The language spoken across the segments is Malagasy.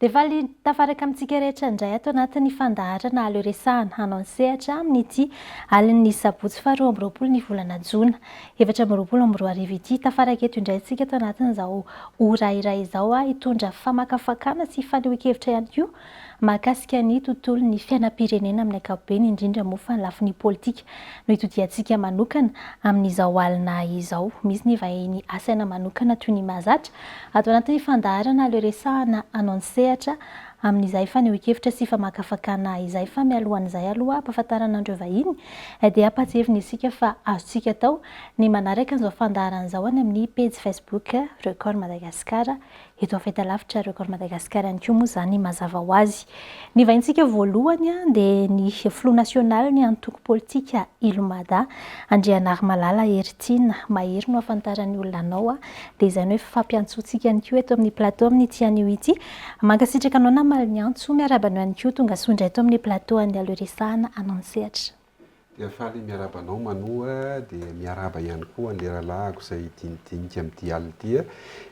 Dia faly tafaraka amintsika rehetra indray ato anatin'ny fandaharana Aleo Resahana hanao ny sehatra amin'ity alin'ny sabotsy faha 22 ny volana jona 2024 ity. Tafaraka eto indray isika ato anatin'izao ora iray izao hitondra famakafakana sy fanehoan-kevitra ihany koa mahakasika ny tontolon'ny fiainam-pirenena amin'ny ankapobeny, indrindra moa fa ny lafiny politika no itodihantsika manokana amin'izao alina izao. Misy ny vahiny asaina manokana toy ny mahazatra ato anatin'ny fandaharana Aleo Resahana anao ny sehatra amin'izay fanehoan-kevitra sy famakafakana izay. Fa mialohan'izay aloha hampahafantarana an'ireo vahiny dia ampahatsiahivina isika fa azontsika atao ny manaraka an'izao fandaharana izao any amin'ny pejy Facebook Record Madagascar Eto amin'ny fahitalavitra Record Madagascar ihany koa moa izany mazava ho azy. Ny vahintsika voalohany dia ny filoha nasionalin'ny antoko politika Ilomada, Andrianarimalala Heritiana. Mahery no ahafantaran'ny olona anao dia izay no efa fampiantsoantsika ihany koa eto amin'ny plateau amin'ity anio ity. Mankasitraka anao namaly ny antso, miarahaba anao ihany koa tongasoa indray eto amin'ny plateau an'ny Aleo Resahana anao ny sehatra. Dia faly miarahaba anao Manu a, dia miarahaba ihany koa an'ilay rahalahiko izay hidinidinika amin'ity alina ity a,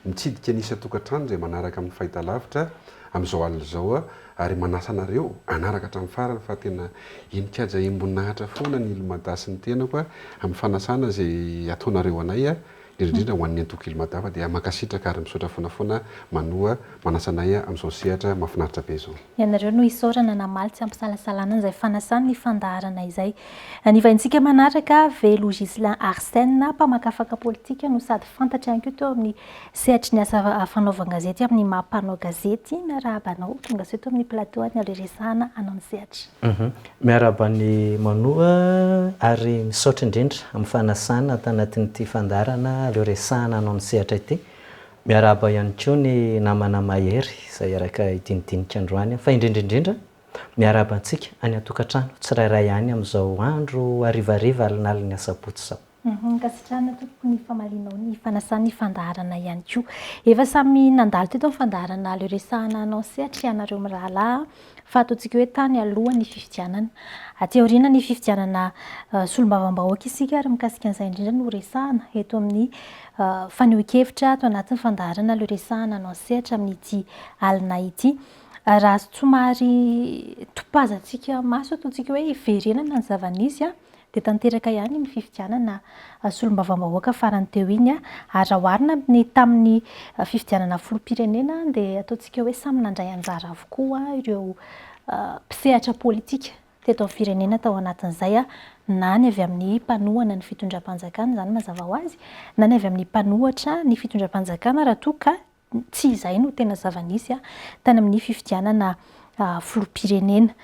mitsidika ny isan-tokantrano izay manaraka amin'ny fahitalavitra amin'izao alina izao a, ary manasa anareo hanaraka hatramin'ny farany fa tena henin-kaja henim-boninahitra foana ny Ilmada sy ny tenako a, amin'ny fanasana izay ataonareo anay a, indrindra indrindra ho an'ny antoko Ilmada fa dia mankasitraka ary misaotra foana foana Manu a, manasa anay amin'izao sehatra mahafinaritra be izao. Ianareo no isaorana namaly tsy ampisalasalana izay fanasany ny fandaharana izay. Ny vahintsika manaraka, Velo Ghislain Arsène, mpamakafaka politika no sady fantatra ihany koa teo amin'ny sehatry ny asa fanaovan-gazety amin'ny maha mpanao gazety. Miarahaba anao, tonga soa eto amin'ny plateau an'ny Aleo Resahana anao ny sehatra. Miarahaba an'i Manu ary misaotra indrindra amin'ny fanasana tanatin'ity fandaharana Aleo Resahana anao ny sehatra ity. Miarahaba ihany koa ny namana Mahery izay hiaraka hidinidinika androany fa indrindra indrindra miarahaba antsika any an-tokantrano tsirairay any amin'izao andro harivariva alinalin'ny asabotsy izao. Ankasitrahana tompoko ny famalianao ny fanasan'ny fandaharana ihany koa. Efa samy nandalo teto ny fandaharana Aleo Resahana Anao Sehatra ianareo mirahalahy fa ataontsika hoe tany alohan'ny fifidianana. Aty aoriana ny fifidianana solombavambahoaka isika ary mikasika an'izay indrindra no resahana eto amin'ny fanehoan-kevitra ato anatin'ny fandaharana Aleo Resahana Anao Sehatra amin'ity alina ity. Raha somary topazantsika maso ataontsika hoe hiverenana ny zava-nisy dia tanteraka ihany iny fifidianana solombavambahoaka farany teo iny ary raha oharina amin'ny tamin'ny fifidianana filoham-pirenena dia ataontsika hoe samy nandray anjara avokoa ireo mpisehatra politika teto amin'ny firenena tao anatin'izay na ny avy amin'ny mpanohana ny fitondram-panjakana izany mazava ho azy na ny avy amin'ny mpanohatra ny fitondram-panjakana raha toa ka Tsy izay no tena zava-nisy tany amin'ny fifidianana filoham-pirenena.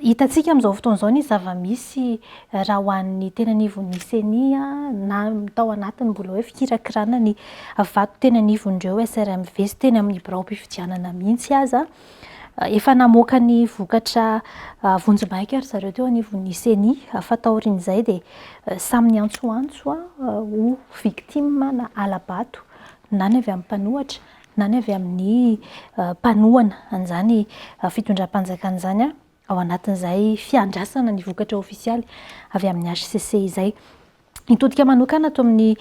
Hitantsika amin'izao fotoana izao ny zava-misy raha ho an'ny teny anivon'ny Ceni na tao anatin'ny mbola hoe fikirakirana ny vato teny anivon'ireo SRMV sy teny amin'ny biraom-pifidianana mihitsy aza. Efa namoaka ny vokatra vonjimaika ry zareo teo anivon'ny Ceni fa taorian'izay dia samy niantsoantso ho victime na hala-bato na ny avy amin'ny mpanohatra na ny avy amin'ny mpanohana an'izany fitondram-panjakana izany ao anatin'izay fiandrasana ny vokatra ofisialy avy amin'ny hcc izay. Hitodika manokana ato amin'ny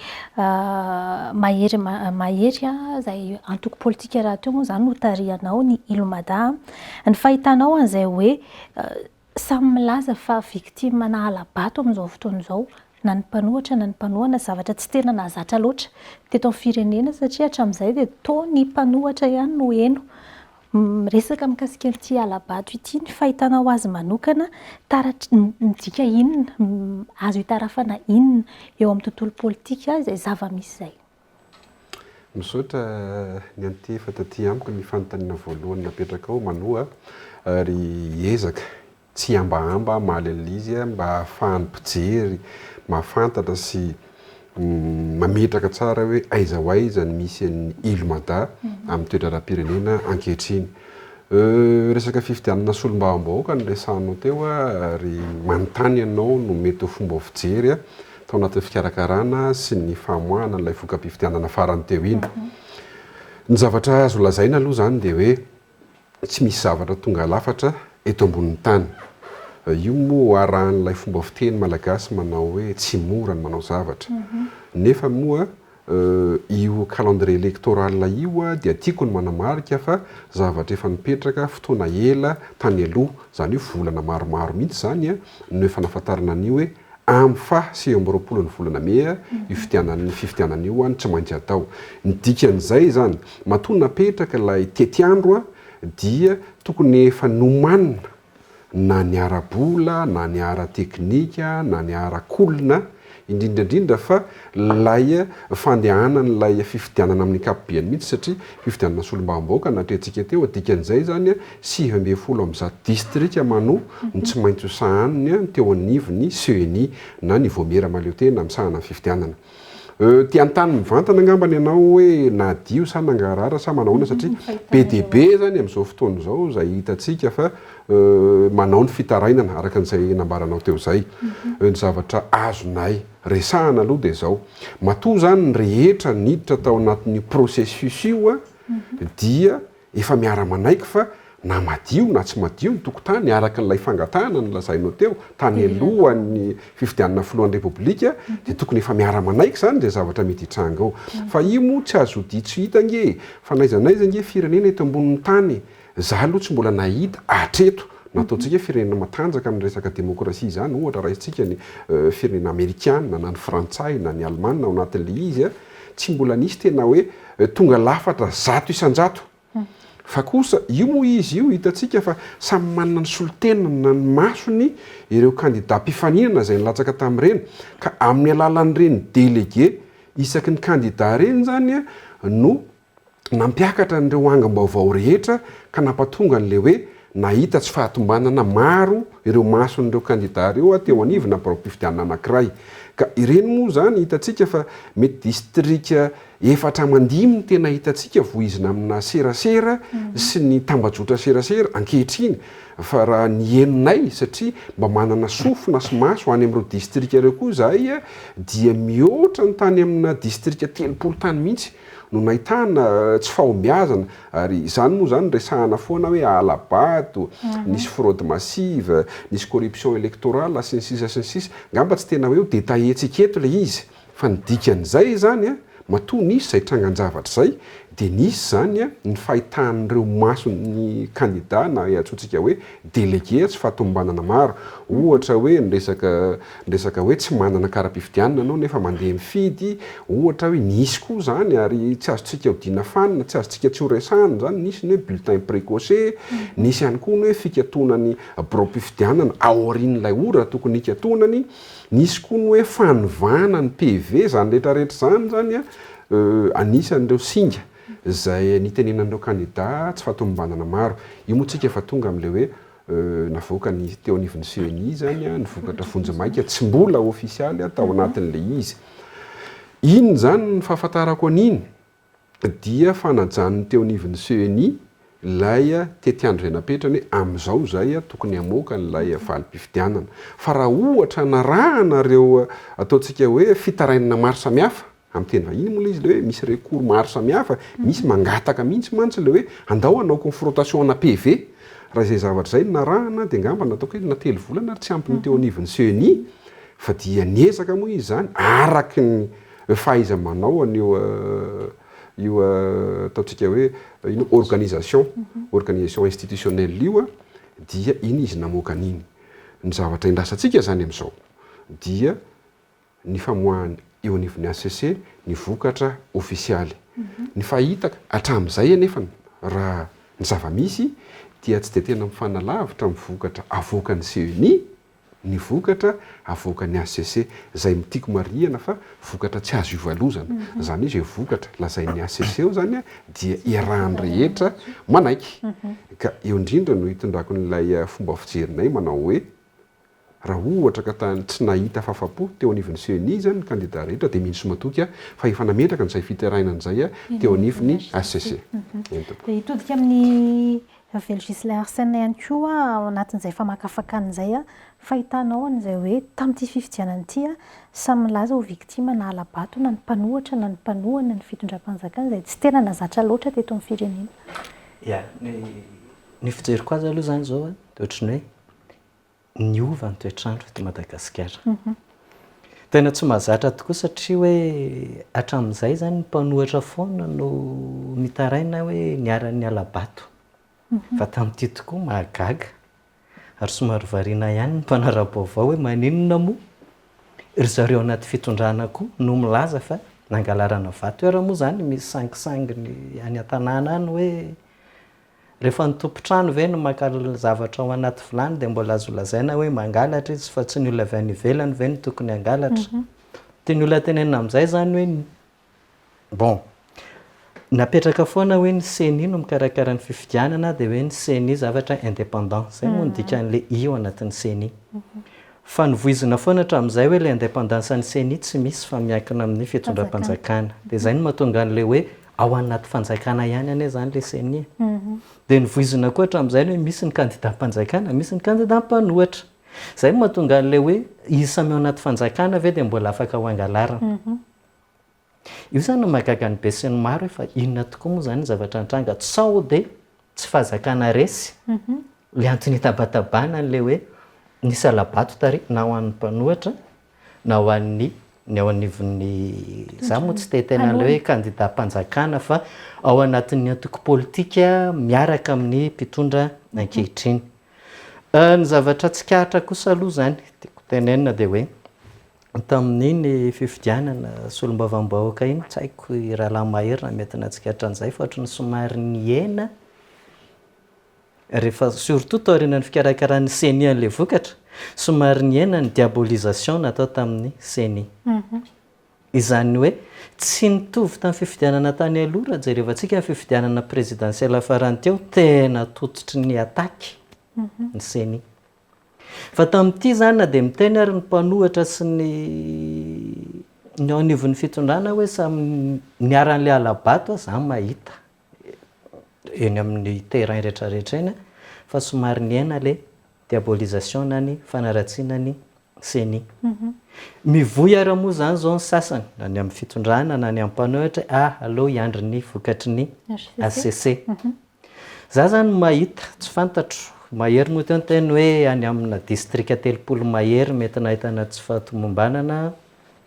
Mahery Mahery izay antoko politika rahateo moa izany no tarihanao ny Ilomada. Ny fahitanao an'izay hoe Samy milaza fa victime na hala-bato amin'izao fotoana izao na ny mpanohatra na ny mpanohana, zavatra tsy tena nahazatra loatra teto amin'ny firenena satria hatramin'izay dia toa ny mpanohatra ihany no heno miresaka mikasika an'ity hala-bato ity. Ny fahitanao azy manokana, taratry ny midika inona, azo itarafana inona eo amin'ny tontolo politika izay zava-misy izay? Misaotra niantefa taty amiko ny fanontaniana voalohany napetrakao Manoa ary hiezaka tsy hihambahamba hamaly an'ilay izy mba hahafahan'ny mpijery mahafantatra sy mametraka tsara hoe aiza ho aiza ny misy an'ny Ilo Mada amin'ny toe-draharaham-pirenena ankehitriny. Resaka fifidianana solombavambahoaka no resahanao teo ary manontany ianao no mety ho fomba fijery tao anatin'ny fikarakarana sy ny famoahana an'ilay voka-pifidianana farany teo iny. Ny zavatra azo lazaina aloha izany dia hoe tsy misy zavatra tonga lafatra eto ambonin'ny tany. Io moa arahan'ilay fomba fiteny malagasy manao hoe tsy mora ny manao zavatra. Nefa moa. Io calendrier électoral io dia tiako ny manamarika fa zavatra efa nipetraka fotoana ela tany aloha, izany hoe volana maromaro mihitsy izany no efa nahafantarana an'io hoe amin'ny faha 29 ny volana mey io fidianana fifidianana io no tsy maintsy atao. Ny dikan'izay izany, matoa napetraka ilay tetiandro dia tokony efa nomanina na ny ara-bola, na ny ara-teknika, na ny ara-kolona, indrindra indrindra fa ilay fandehanan'ilay fifidianana amin'ny ankapobeny mihitsy satria fifidianana solombavambahoaka natrehintsika teo, dikan'izay izany 119 distrika manoa no tsy maintsy ho sahaniny teo anivon'ny ceni na ny vaomiera mahaleotena misahana ny fifidianana. Te hanontany mivantana angambany ianao hoe nadio sa nangarahara sa manahoana satria be dia be izany amin'izao fotoana izao izay hitantsika fa manao ny fitarainana araka an'izay nambaranao teo izay. Ny zavatra azonay resahana aloha dia izao, matoa izany ny rehetra niditra tao anatin'io processus io dia Efa miara-manaiky fa na madio na tsy madio ny tokotany araka an'ilay fangatahana nolazainao teo tany alohan'ny fifidianana filohan'ny Repoblika dia tokony efa miara-manaiky izany izay zavatra mety hitranga ao. Fa io moa tsy azo odia tsy hita ange e! Fa n'aiza n'aiza ange firenena eto ambonin'ny tany, za aloha tsy mbola nahita hatreto na ataontsika hoe firenena matanjaka amin'ny resaka demokrasia izany, ohatra raisintsika ny firenena amerikana na ny frantsay na ny alemana ao anatin'ilay izy, tsy mbola nisy tena hoe tonga lafatra 100%. Fa kosa, io moa izy io hitantsika fa samy manana ny solontenany na ny masony ireo kandida mpifaninana izay nilatsaka tamin'ireny, ka amin'ny alalan'ireny délégué isaky ny kandida ireny izany no nampiakatra an'ireo angom-baovao rehetra ka nampatonga an'ilay hoe nahita tsy fahatombanana maro ireo mason'ireo kandida ireo teo anivona biraom-pifidianana anankiray. Ka ireny moa izany hitantsika fa mety distrika efatra aman-dimy no tena hitantsika voizina amina serasera sy ny tambajotra serasera ankehitriny fa raha ny henonay satria mba manana sofina sy maso any amin'ireo distrika ireo koa izahay dia mihoatra ny tany amina distrika 30 tany mihitsy no nahitana tsy fahombiazana ary izany moa izany resahana foana hoe hala-bato, nisy fraude massive, nisy corruption électorale sy ny sisa sy ny sisa, angamba tsy tena hoe ho détailler-tsika eto ilay izy fa ny dikan'izay izany an, matoa nisy izay trangan-javatra izay dia nisy izany ny fahitan'ireo mason'ny kandida na iantsoantsika hoe délégué tsy fahatomombanana maro, ohatra hoe ny resaka ny resaka hoe tsy manana kara-pifidianana anao nefa mandeha mifidy, ohatra hoe nisy koa izany ary tsy azontsika odiana fanina, tsy azontsika tsy ho resahana izany, nisy ny hoe bulletin précoché, nisy ihany koa ny hoe fikatonan'ny biraom-pifidianana aorian'ilay ora tokony hikatonany, nisy koa ny hoe fanovana ny PV, izany rehetra rehetra izany izany anisan'ireo singa izay nitenenan'ireo kandida tsy fahatomombanana maro. Io moa tsika efa tonga amin'ilay hoe Navoaka ny teo anivon'ny CENI izany ny vokatra vonjimaika tsy mbola ofisialy tao anatin'ilay izy. Iny izany ny fahafantarako an'iny dia fanajan'ny teo anivon'ny CENI ilay tetiandro izay napetrany hoe amin'izao izay tokony hamoaka an'ilay valim-pifidianana. Fa raha ohatra narahana ireo ataontsika hoe fitarainana maro samihafa Amin'ny teny vahiny moa ilay izy ilay hoe misy recours maro samihafa, misy mangataka mihitsy mantsy ilay hoe andao hanao confrontation ana PV. Raha izay zavatra izay no narahana dia angamba nataoko hoe na telo volana ary tsy ampy ny teo anivon'ny ceni fa dia niezaka moa izy izany araka ny fahaiza-manao an'io io ataontsika hoe ino organisation, organisation institutionnelle io dia iny izy namoaka an'iny. Ny zavatra endrasantsika izany amin'izao dia ny famoahany eo anivon'ny hcc ny vokatra ofisialy. Ny fahitaka hatramin'izay anefa raha ny zava-misy dia tsy dia tena mifanalavitra amin'ny vokatra avoakan'ny ceni ny vokatra avoakan'ny hcc, izay tiako marihana fa vokatra tsy azo ivalozana. Izany hoe izay vokatra lazain'ny hcc eo izany dia iarahan'ny rehetra manaiky. Ka eo indrindra no itondrako an'ilay fomba fijerinay manao hoe. Raha ohatra ka tany tsy nahita fafapo teo anivon'ny ceni izany ny kandida rehetra dia mino sy matoky aho fa efa nametraka an'izay fitarainana izay teo anivon'ny hcc. Eny tompoko. Dia hitodika amin'i Velo Ghislain Arsène ihany koa ao anatin'izay famakafakana izay, fahitanao an'izay hoe tamin'ity fifidianana ity samy milaza ho victime na hala-bato na ny mpanohatra na ny mpanohana ny fitondram-panjakana izay tsy tena nazatra loatra teto amin'ny firenena. Ya, ny fijeriko azy aloha izany izao dia ohatran'ny hoe Niova ny toetr'andro eto Madagasikara. Tena tsy mahazatra tokoa satria hoe hatramin'izay izany ny mpanohitra foana no mitaraina hoe niharan'ny hala-bato. Fa tamin'ity tokoa mahagaga ary somary variana ihany ny mpanara-baovao hoe maninona moa ry zareo anaty fitondrana koa no milaza fa nangalarana vato. Io ary moa izany misy sangisanginy any an-tanàna any hoe rehefa ny tompon-trano ve no maka zavatra ao anaty vilany dia mbola azo lazaina hoe mangalatra izy fa tsy ny olona avy any ivelany ve no tokony hangalatra. Tian'ny olona tenenina amin'izay izany hoe Bon, napetraka foana hoe ny ceni no mikarakara ny fifidianana dia hoe ny ceni zavatra indépendant, zay moa no dikan'le i ao anatin'ny ceni. Fa novoizina foana hatramin'izay hoe le indépendance an'ny ceni tsy misy fa miankina amin'ny fitondram-panjakana. Dia zay no mahatonga an'le hoe ao anaty fanjakana ihany anie zany le ceni e. Dia novoizina koa hatramin'izay ny hoe misy ny kandidam-panjakana, misy ny kandidam-panohatra. Zay no mahatonga an'le hoe izy samy ao anaty fanjakana ve dia mbola afaka ho angalarina. Io izany no mahagaga ny besinimaro hoe fa inona tokoa moa izany ny zavatra nitranga? Sao dia tsy fahazakana resy ilay antony hitabatabana an'ilay hoe nisy hala-bato tary na ho an'ny mpanohitra na ho an'ny ny ao anivon'ny za moa tsy te hiteny an'ilay hoe kandidam-panjakana fa ao anatin'ny antoko politika miaraka amin'ny mpitondra ankehitriny. Ny zavatra tsikaritra kosa aloha izany tiako tenenina dia hoe Tamin'iny fifidianana solombavambahoaka iny, tsy haiko i Rahalahy Mahery raha mety nahatsikaritra an'izay fa ohatran'ny somary nihena rehefa surtout taorian'ny fikarakaran'ny ceni an'ilay vokatra, somary nihena ny diabolisation natao tamin'ny ceni. Izany hoe tsy nitovy tamin'ny fifidianana tany aloha raha jerevantsika ny fifidianana présidentielle farany teo, tena tototry ny attaque ny ceni. Fa tamin'ity izany na dia miteny ary ny mpanohitra sy ny ny ao anivon'ny fitondrana hoe samy niharan'ilay hala-bato aho, za mahita eny amin'ny terrain rehetra rehetra eny fa somary nihena ilay diabolisation na ny fanaratsiana ny ceni. Mivoy ary moa izany izao ny sasany na ny amin'ny fitondrana na ny amin'ny mpanohitra hoe ah aleo hiandry ny vokatry ny HCC. Za zany mahita, tsy fantatro, mahery moa teo niteny hoe any amina distrika 30 mahery mety nahitana tsy fahatomombanana,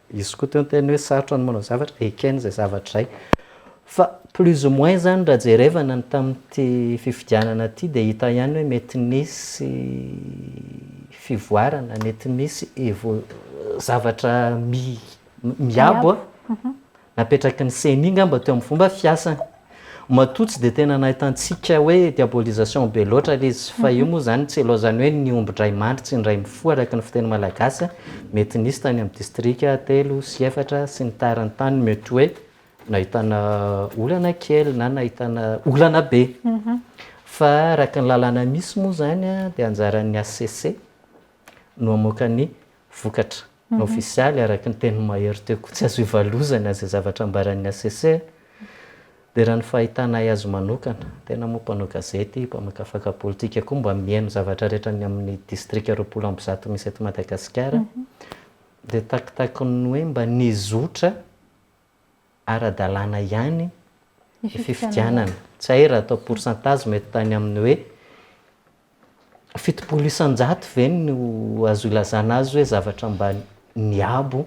izy koa teo niteny hoe sarotra ny manao zavatra, ekena izay zavatra izay. Fa plus ou moins zany raha jerevana ny tamin'ity fifidianana ity dia hita ihany hoe mety nisy fivoarana, mety nisy evo- zavatra miabo Napetraky ny ceni ngamba teo amin'ny fomba fiasany. Matoa tsy dia tena nahitantsika hoe diabolisation be loatra ilay izy fa io moa izany tsy ilaozany hoe ny omby indray mandry tsy indray mifoha araka ny fiteny malagasy, mety nisy tany amin'ny distrika telo sy efatra sy ny tariny tany mety hoe nahitana olana kely na nahitana olana be. Fa araka ny lalàna misy moa izany dia anjaran'ny HCC no hamoaka ny vokatra ofisialy araka ny tenin'i Mahery teo koa tsy azo ivalozana izay zavatra ambaran'ny HCC dia raha ny fahitanay azy manokana, tena moa mpanao gazety, mpamakafaka politika koa mba mihaino zavatra rehetra ny amin'ny distrika 120 misy eto Madagasikara dia takitakin'ny hoe mba nizotra ara-dalàna ihany ny fifidianana. Tsy hay raha atao pourcentage mety tany amin'ny hoe 70% ve no azo ilazana azy hoe zavatra mba niabo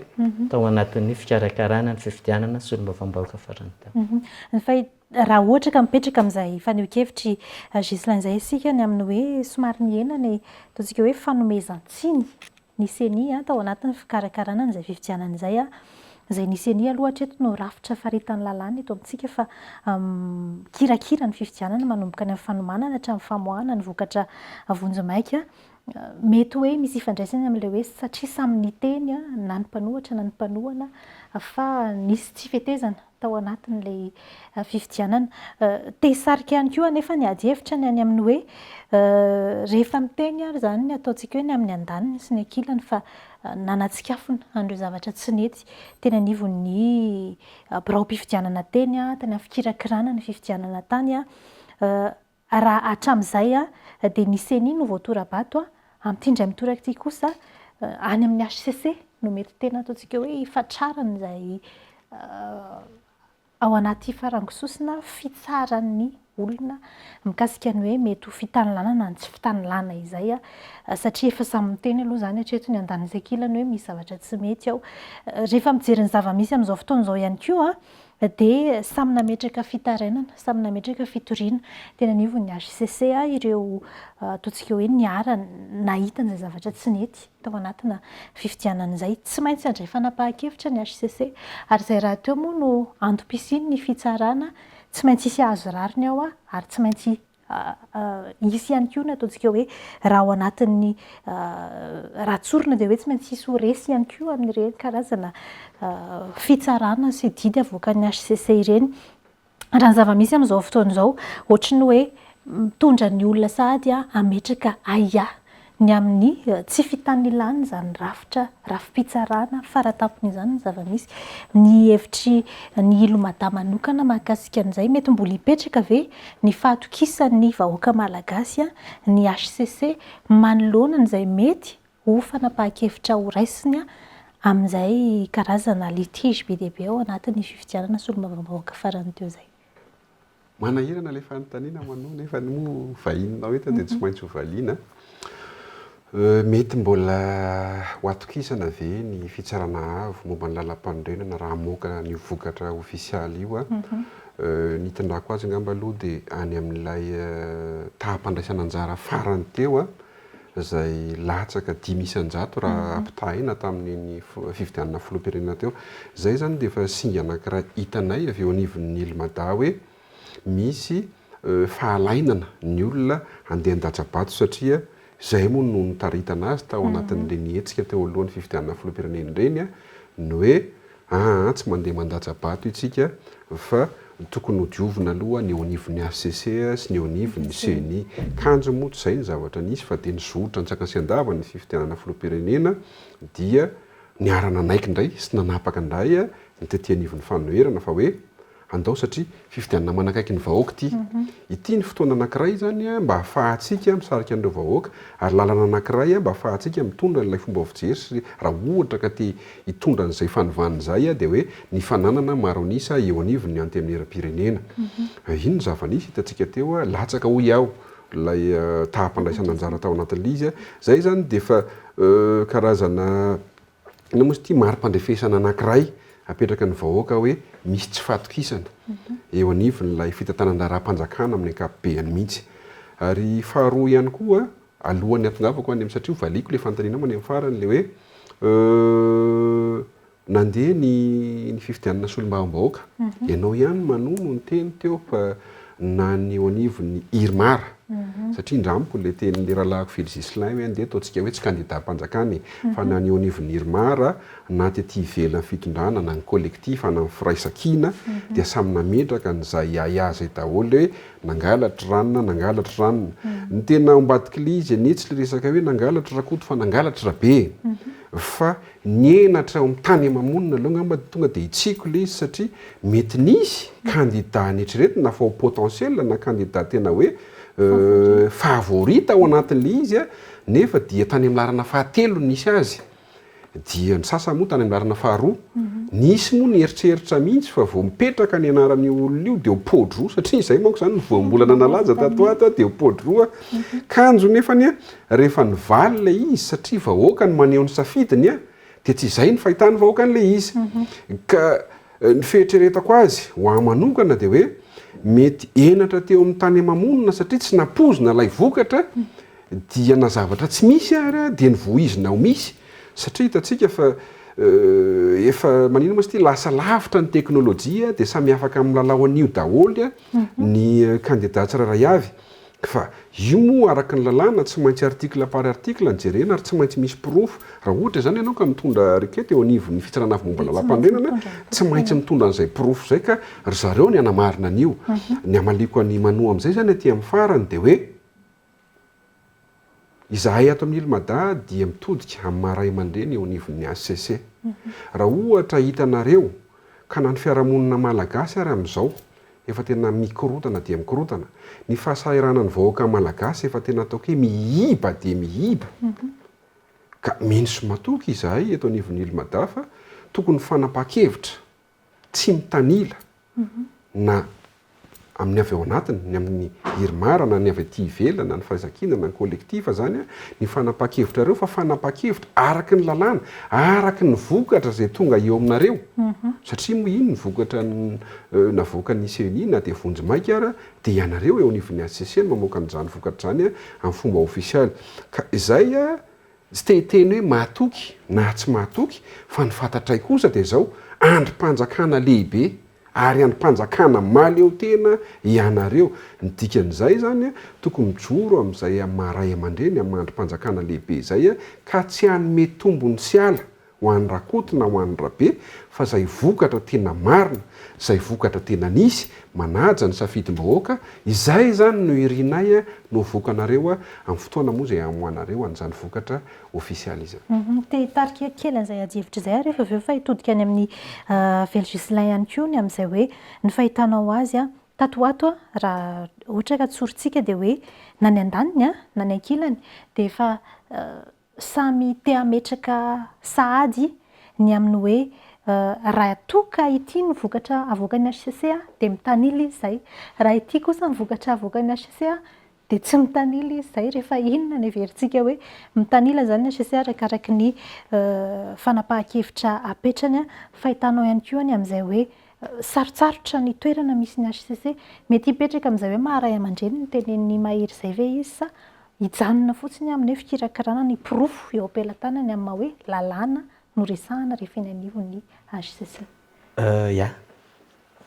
tao anatin'ny fikarakarana ny fifidianana solombavambahoaka farany teo. Ny fahi-, raha ohatra ka mipetraka amin'izay fanehoan-kevitr'i Ghislain izay isika ny amin'ny hoe somary nihena ny ataontsika hoe fanomezan-tsiny ny ceni tao anatin'ny fikarakarana an'izay fifidianana izay, izay ny ceni aloha hatreto no rafitra faritan'ny lalàna eto amintsika fa mikirakira ny fifidianana manomboka any amin'ny fanomanana hatramin'ny famoahana ny vokatra vonjimaika. Mety hoe misy ifandraisany amin'ilay hoe satria samy niteny na ny mpanohitra na ny mpanohana fa nisy tsy fetezana tao anatin'ilay fifidianana. Te hisarika ihany koa anefa ny adihevitra ny any amin'ny hoe rehefa miteny ary izany ny ataontsika hoe ny amin'ny andaniny sy ny ankilany fa nanatsikafona an'ireo zavatra tsy nety teny anivon'ny biraom-pifidianana teny, tany amin'ny fikirakirana ny fifidianana tany. Raha hatramin'izay dia ny ceni no voatora-bato, amin'ity indray mitoraka ity kosa any amin'ny hcc no mety tena ataontsika hoe hifatraran'izay ao anaty farango sosona fitsaran'ny. olona mikasika ny hoe mety ho fitanilana na ny tsy fitanilana izay satria efa samy miteny aloha izany hatreto ny andaniny sy ankilany hoe misy zavatra tsy mety ao. Rehefa mijery ny zava-misy amin'izao fotoana izao ihany koa dia samy nametraka fitarainana, samy nametraka fitoriana teny anivon'ny hcc ireo ataontsika hoe niara nahita an'izay zavatra tsy nety tao anatina fifidianana izay. Tsy maintsy handray fanapahan-kevitra ny hcc ary izay rahateo moa no antom-pisian'ny fitsarana, tsy maintsy hisy hahazo rariny ao ary tsy maintsy Hisy ihany koa ny ataontsika hoe raha ao anatin'ny raha tsorina dia hoe tsy maintsy hisy ho resy ihany koa amin'ireny karazana fitsarana sy didy avoakan'ny hcc ireny. Raha ny zava-misy amin'izao fotoana izao, ohatry ny hoe mitondra ny olona sahady hametraka ahiahy Ny amin'ny tsy fitanilana izany rafitra, rafi-pitsarana faratampony izany ny zava-misy. Ny hevitry ny Ilomada manokana mahakasika an'izay, mety mbola hipetraka ve ny fahatokisan'ny vahoaka malagasy ny hcc manoloana an'izay mety ho fanapahan-kevitra horaisiny amin'izay karazana litige be dia be ao anatin'ny fifidianana solombavambahoaka farany teo izay? Manahirana ilay fanontaniana Manoa nefa moa vahininao eto dia tsy maintsy ho valiana. Mety mbola ho atokisana ve ny fitsarana avo momba ny lalampanorenana raha hamoaka an'io vokatra ofisialy io? Ny hitondrako azy angamba aloha dia any amin'ilay taham-pandraisana anjara farany teo izay latsaka 5% raha ampitahaina tamin'iny fifidianana filoham-pirenena teo. Izay izany dia efa singa anankiray hitanay avy eo anivon'ny ILMADA hoe misy fahalainana ny olona handeha handatsa-bato satria izay moa no nitaritana azy tao anatin'ireny hetsika teo alohan'ny fifidianana filoham-pirenena ireny ny hoe Aa tsy mandeha mandatsa-bato itsika fa tokony ho diovina aloha ny eo anivon'ny hcc sy ny eo anivon'ny ceni. Kanjo moa tsy izay ny zavatra nisy fa dia nizotra antsakany sy andavany ny fifidianana filoham-pirenena dia niara-nanaiky indray sy nanapaka indray ny tety anivon'ny fanoherana fa hoe Andao satria fifidianana manakaiky ny vahoaka ity. Ity ny fotoana anankiray izany mba ahafahantsika misarika an'ireo vahoaka ary lalana anankiray mba ahafahantsika mitondra an'ilay fomba fijery sy raha ohatra ka te hitondra an'izay fanovana izay dia hoe ny fananana maro an'isa eo anivon'ny Antenimierampirenena. Iny ny zava-nisy hitantsika teo, latsaka hoy aho ilay taham-pandraisana anjara tao anatin'ilay izy. Izay izany dia efa karazana Inona moa izy ity? Mari-pandrefesana anankiray apetraka ny vahoaka hoe misy tsy fahatokisana eo anivon'ilay fitantanan-draharaham-panjakana amin'ny ankapobeny mihitsy. Ary faharoa ihany koa, alohan'ny hahatongavako any amin'ny, satria ho valiako ilay fanontanianao any amin'ny farany ilay hoe nandeha ny ny fifidianana solombavambahoaka. Ianao ihany Manoa no niteny teo fa na ny eo anivon'ny IRMAR, satria indramiko ilay tenin'ilay rahalahiko Fily Ghislain hoe andeha ataontsika hoe tsy kandidam-panjakana e, fa na ny eo anivon'ny IRMAR, na tety ivelan'ny fitondrana, na ny collectif, na ny firaisankina, dia samy nametraka an'izay ahiahy izay daholo hoe nangalatra ranona, nangalatra ranona. Ny tena ao ambadik'ilay izy anie tsy ilay resaka hoe nangalatra Rakoto fa nangalatra Rabe e! Fa Ny henatra ao amin'ny tany ama-monina aleo angamba tonga dia hitsiko ilay izy satria mety nisy kandida neritreretina fa ho potentiel na kandida tena hoe favori tao anatin'ilay izy nefa dia tany amin'ny laharana fahatelo no nisy azy dia ny sasany moa tany amin'ny laharana faharoa. Nisy moa nieritreritra mihitsy fa vao mipetraka ny anaran'io olona io dia ho po-droa satria izay manko izany no voambolana nalaza tato ho ato dia ho po-droa. Kanjo nefany Rehefa nivaly ilay izy satria vahoaka no maneho ny safidiny dia tsy izay ny fahitan'ny vahoaka an'ilay izy. Ka ny fieritreretako azy ho ahy manokana dia hoe mety henatra teo amin'ny tany ama-monina satria tsy nampoizina ilay vokatra dia na zavatra tsy misy ary dia novoizina ho misy satria hitantsika fa efa maninona moa izy ity lasa lavitra ny teknolojia dia samy afaka milalao an'io daholo ny kandida tsirairay avy. Fa io moa araka ny lalàna tsy maintsy article par article no jerena ary tsy maintsy misy porofo. Raha ohatra izany ianao ka mitondra requête eo anivon'ny fitsarana avo momba ny lalàmpanorenana, tsy maintsy mitondra an'izay porofo izay ka ry zareo ny hanamarina an'io. Ny hamaliako an'i Manoa amin'izay izany aty amin'ny farany dia hoe, izahay ato amin'ny ILMADA dia mitodika amin'ny maha ray aman-dreny eo anivon'ny HCC. Raha ohatra hitanareo ka na ny fiarahamonina malagasy ary amin'izao Efa tena mikorontana dia mikorontana. Ny fahasahiranan'ny vahoaka malagasy efa tena ataoko hoe miiba dia miiba. Ka mino sy matoky izahay eto anivon'ny ILMADA fa tokony fanapahan-kevitra tsy mitanila na. amin'ny avy ao anatiny, ny amin'ny IRMAR na ny avy aty ivelany na ny firaisankina na ny collectif izany ny fanapahan-kevitrareo fa fanapahan-kevitra araka ny lalàna, araka ny vokatra izay tonga eo aminareo. Satria moa iny ny vokatra navoakan'ny ceni na dia vonjimaika ara dia ianareo eo anivon'ny HCC no mamoaka an'izany vokatra izany amin'ny fomba ofisialy. Ka izay tsy te hiteny hoe mahatoky na tsy mahatoky fa ny fantatray kosa dia izao, andrim-panjakana lehibe Ary andrim-panjakana mahaleo tena ianareo. Ny dikan'izay izany, tokony mijoro amin'izay amin'ny maha ray aman-dreny, amin'ny maha andrim-panjakana lehibe izay, ka tsy hanome tombony sy ala ho an'i Rakoto na ho an'i Rabe, fa izay vokatra tena marina, izay vokatra tena nisy, manaja ny safidim-bahoaka, izay izany no irinay no avoakanareo amin'ny fotoana moa izay hamoahanareo an'izany vokatra ofisialy izany. Te hitarika kely an'izay adihevitra izay aho rehefa avy eo fa hitodika any amin'i Velo Ghislain ihany koa ny amin'izay hoe ny fahitanao azy tato ho ato raha ohatra ka tsorintsika dia hoe na ny andaniny na ny ankilany dia efa samy te hametraka sahady ny amin'ny hoe raha toa ka ity ny vokatra avoakan'ny hcc dia mitanila izy izay, raha ity kosa ny vokatra avoakan'ny hcc Dia tsy mitanila izy izay rehefa inona no heverintsika hoe mitanila izany ny HCC arakaraky ny fanapahan-kevitra apetrany. Fahitanao ihany koa ny amin'izay hoe sarotsarotra ny toerana misy ny HCC. Mety hipetraka amin'izay hoe maha ray aman-dreny ny tenenin'i Mahery izay ve izy sa hijanona fotsiny amin'ny hoe fikirakirana ny porofo eo am-pelatanany amin'ny maha hoe lalàna no resahana rehefa eny anivon'ny HCC. Ya.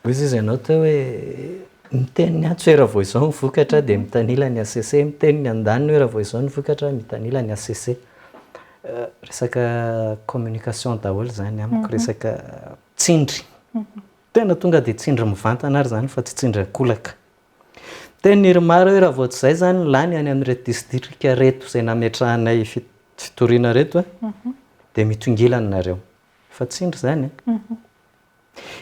Hoy izy ianao teo hoe miteny ny atsy hoe raha vao izao ny vokatra dia mitanila ny HCC, miteny ny andaniny hoe raha vao izao ny vokatra mitanila ny HCC. Resaka communication daholo izany amiko, resaka tsindry. Tena tonga dia tsindry mivantana ary izany fa tsy tsindry ankolaka. Miteny ny IRMAR hoe raha vao tsy izay izany ny lany any amin'ireto distrika ireto izay nametrahanay fitoriana ireto dia mitongilana nareo. Efa tsindry izany e.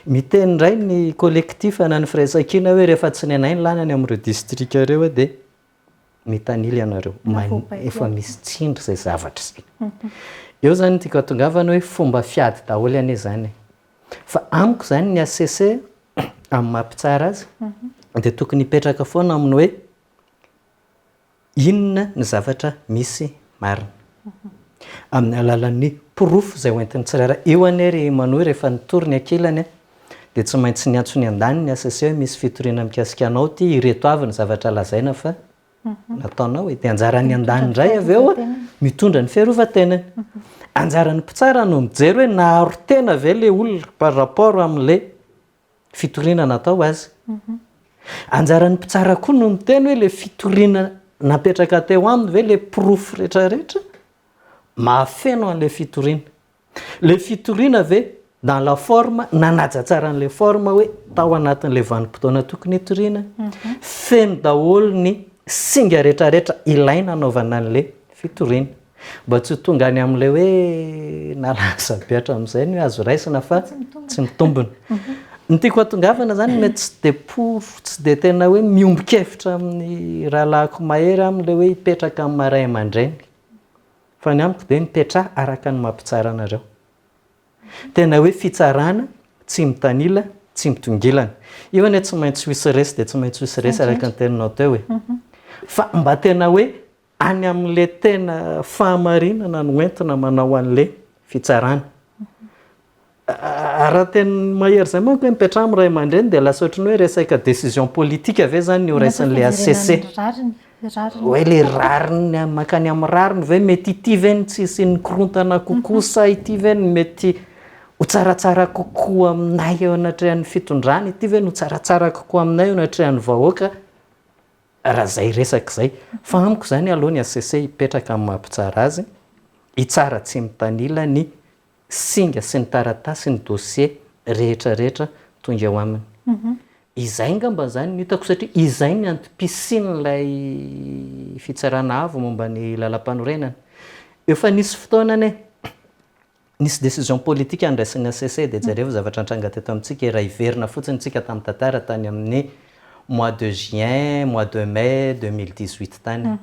Miteny indray ny collectif na ny firaisankina hoe rehefa tsy ny anay ny lany any amin'ireo distrika ireo dia mitanila ianareo. Efa misy tsindry izay zavatra izay. Eo izany no tiako hatongavana hoe fomba fiady daholo anie izany e. Fa amiko izany ny HCC amin'ny maha mpitsara azy dia tokony hipetraka foana amin'ny hoe Inona ny zavatra misy marina? Amin'ny alalan'ny porofo izay hoentin'ny tsirairay. Io anie ry Manohy rehefa nitory ny ankilany dia tsy maintsy niantso ny andaniny ny HCC hoe misy fitoriana mikasika anao ity, ireto avy ny zavatra lazaina fa nataonao e. Dia anjaran'ny andaniny indray avy eo mitondra ny fiarovan-tenany. Anjaran'ny mpitsara no mijery hoe naharo tena ve ilay olona par rapport amin'ilay fitoriana natao azy. Anjaran'ny mpitsara koa no miteny hoe ilay fitoriana napetraka teo aminy ve ilay porofo rehetrarehetra mahafeno an'ilay fitoriana. Ilay fitoriana ve dans la forme nanaja tsara an'ilay forme hoe tao anatin'ilay vanim-potoana tokony hitoriana, feno daholo ny singa rehetrarehetra ilaina hanaovana an'ilay fitoriana. Mba tsy ho tonga any amin'ilay hoe nalaza be hatramin'izay ny hoe azo raisina fa tsy mitombina. Ny tiako hatongavana izany mety tsy dia pour, tsy dia tena hoe miombon-kevitra amin'ny rahalahiko Mahery aho amin'ilay hoe hipetraka amin'ny maha ray aman-dreny. Fa ny amiko dia mipetraha araka ny maha mpitsara anareo. Tena hoe fitsarana tsy mitanila, tsy mitongilana. Io anie tsy maintsy ho hisy resy dia tsy maintsy ho hisy resy araka ny teninao teo e. Fa mba tena hoe Any amin'ilay tena fahamarinana no entina manao an'ilay fitsarana. Raha teny mahery izay manko hoe mipetraha amin'ny ray aman-dreny dia lasa ohatran'ny hoe resaka décision politique ve izany no raisin'ilay HCC? Hoe ilay rariny, mankany amin'ny rariny ve mety ity ve no tsy hisian'ny korontana kokoa sa ity ve no mety ho tsaratsara kokoa aminay eo anatrehan'ny fitondrana, ity ve no ho tsaratsara kokoa aminay eo anatrehan'ny vahoaka? Raha izay resaka izay. Fa amiko izany aleo ny HCC hipetraka amin'ny maha mpitsara azy, hitsara tsy mitanila ny singa sy ny taratasy, ny dossier rehetra rehetra tonga eo aminy. Izay angamba izany no hitako satria izay ny antom-pisian'ilay fitsarana avo momba ny lalampanorenana. Efa nisy fotoana anie Nisy décision politique andraisin'ny HCC dia jerevo zavatra nitranga teto amintsika e, raha hiverina fotsiny tsika tamin'ny tantara tany amin'ny mois de juin, mois de mai 2018 tany.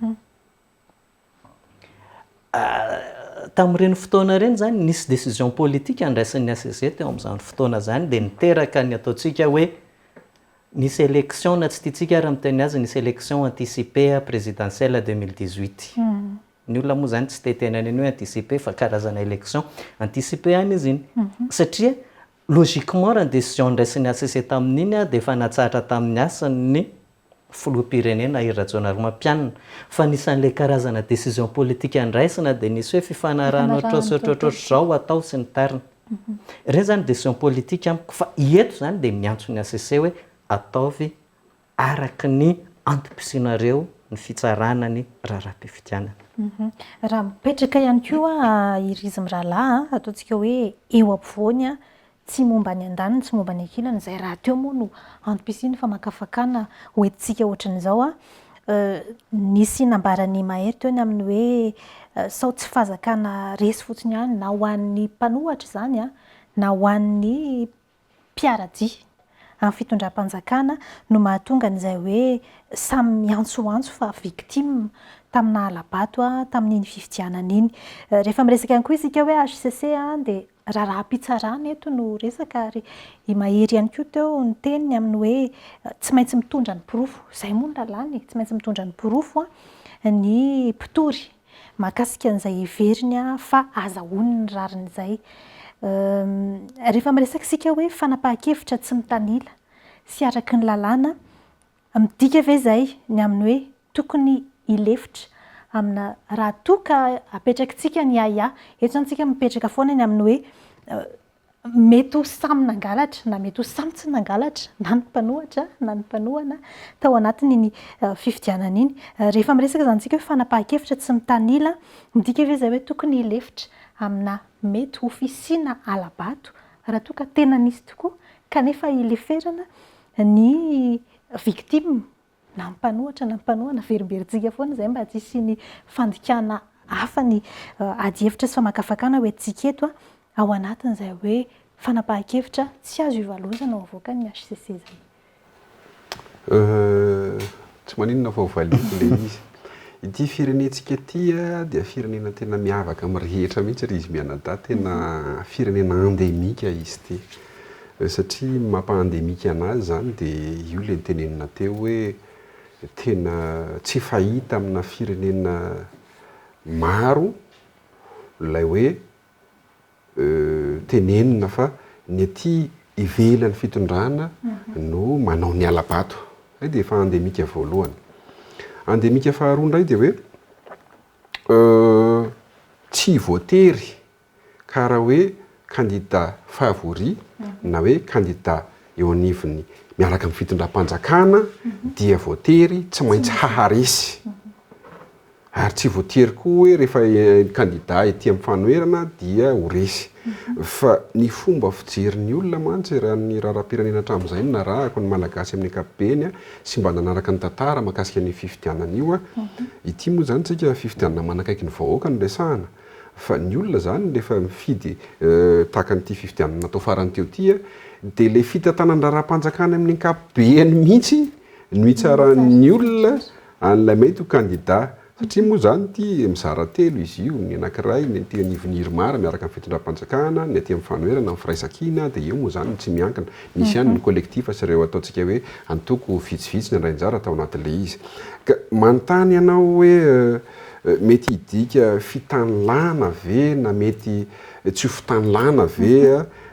Tamin'ireny fotoana ireny izany nisy décision politique andraisin'ny HCC teo amin'izany fotoana izany dia niteraka ny ataontsika hoe. Nisy élection na tsy tiantsika ary miteny azy, nisy élection anticipée présidentielle 2018. Ny olona moa izany tsy te hiteny an'iny hoe anticipée fa karazana élection anticipée ihany izy iny. Satria logiquement raha ny décision noraisin'ny HCC tamin'iny dia efa natsahatra tamin'ny asany ny filoham-pirenena Hery Rajaonarimampianina. Fa anisan'ilay karazana décision politique ndraisina dia nisy hoe fifanarahana ohatr'izao sy ohatrohatr'izao atao sy ny tariny. Ireny izany décision politique amiko fa eto izany dia miantso ny HCC hoe ataovy araka ny antom-pisianareo ny fitsarana ny raharaham-pifidianana. Raha mipetraka ihany koa iry izy mirahalahy, ataontsika hoe eo ampovoany Tsy momba ny andaniny, tsy momba ny ankilany, izay rahateo moa no antom-pisian'ny famakafakana hoentintsika ohatran'izao. Nisy nambaran'i Mahery teo ny amin'ny hoe sao tsy fahazakana resy fotsiny ihany na ho an'ny mpanohatra izany na ho an'ny mpiara-dia amin'ny fitondram-panjakana no mahatonga an'izay hoe samy miantsoantso fa victime tamina hala-bato tamin'iny fifidianana iny. Rehefa miresaka ihany koa isika hoe HCC dia Raharaham-pitsarana eto no resaka ary i Mahery ihany koa teo niteny ny amin'ny hoe tsy maintsy mitondra ny porofo, izay moa ny lalàna e, tsy maintsy mitondra ny porofo ny mpitory mahakasika an'izay heveriny fa azahoany ny rariny izay. Rehefa miresaka isika hoe fanapahan-kevitra tsy mitanila sy araka ny lalàna Midika ve izay ny amin'ny hoe tokony hilefitra amina raha toa ka apetrakitsika ny ahiahy? Eto izany isika mipetraka foana ny amin'ny hoe mety ho samy nangalatra na mety ho samy tsy nangalatra na ny mpanohatra na ny mpanohana tao anatin'iny fifidianana iny. Rehefa miresaka izany isika hoe fanapahan-kevitra tsy mitanila, midika ve izay hoe tokony hilefitra amina mety ho fisiana hala-bato raha toa ka tena nisy tokoa kanefa hileferana ny victime na ny mpanohatra na ny mpanohana, averimberintsika foana izay mba tsy hisian'ny fandikana hafa ny adihevitra sy famakafakana hoentintsika eto ao anatin'izay hoe fanapahan-kevitra tsy azo ivalozana ho avoakan'ny HCC izay. Tsy maninona fa ho valiako ilay izy. Ity firenentsika ity dia firenena tena miavaka amin'ny rehetra mihitsy ry izy mianadahy, tena firenena endémique izy ity. Satria ny mampa endémique anazy izany dia io ilay notenenina teo hoe tena tsy fahita amina firenena maro ilay hoe tenenina fa ny aty ivelan'ny fitondrana no manao ny hala-bato. Izay dia efa endémique voalohany. Endémique faharoa indray dia hoe tsy voatery ka raha hoe kandida favori na hoe kandida eo anivon'ny miaraka amin'ny fitondram-panjakana dia voatery tsy maintsy haharesy. Ary tsy voatery koa hoe rehefa kandida ety amin'ny fanoherana dia ho resy. Fa ny fomba fijerin'ny olona mantsy raha ny raharaham-pirenena hatramin'izay no narahako, ny Malagasy amin'ny ankapobeny sy mba nanaraka ny tantara mahakasika an'io fifidianana io, ity moa izany tsika fifidianana manakaiky ny vahoaka no resahana, fa ny olona izany rehefa mifidy tahaka an'ity fifidianana natao farany teo ity dia ilay fitantanan-draharaham-panjakana amin'ny ankapobeny mihitsy no hitsaran'ny olona An'ilay mety ho kandida. Satria moa izany ity mizara telo izy io, ny anankiray ny aty anivon'ny IRMAR miaraka amin'ny fitondram-panjakana, ny aty amin'ny fanoherana amin'ny firaisankina, dia eo moa izany ny tsy miankina. Misy ihany ny collectif sy ireo ataontsika hoe antoko vitsivitsy nandray anjara tao anatin'ilay izy. Ka manontany ianao hoe mety hidika fitanilana ve na mety tsy ho fitanilana ve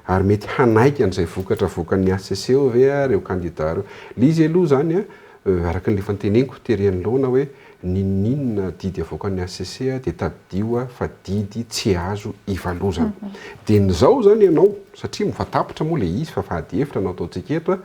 ary mety hanaiky an'izay vokatra avoakan'ny HCC eo ve ireo kandida ireo. Ilay izy aloha izany an, Araka ny efa noteneniko tery anoloana hoe n'inon'inona didy avoakan'ny HCC dia tadidio fa didy tsy azo ivalozana. Dia n'izao izany ianao, satria efa tapitra moa ilay izy fa efa ady hevitra no ataontsika eto,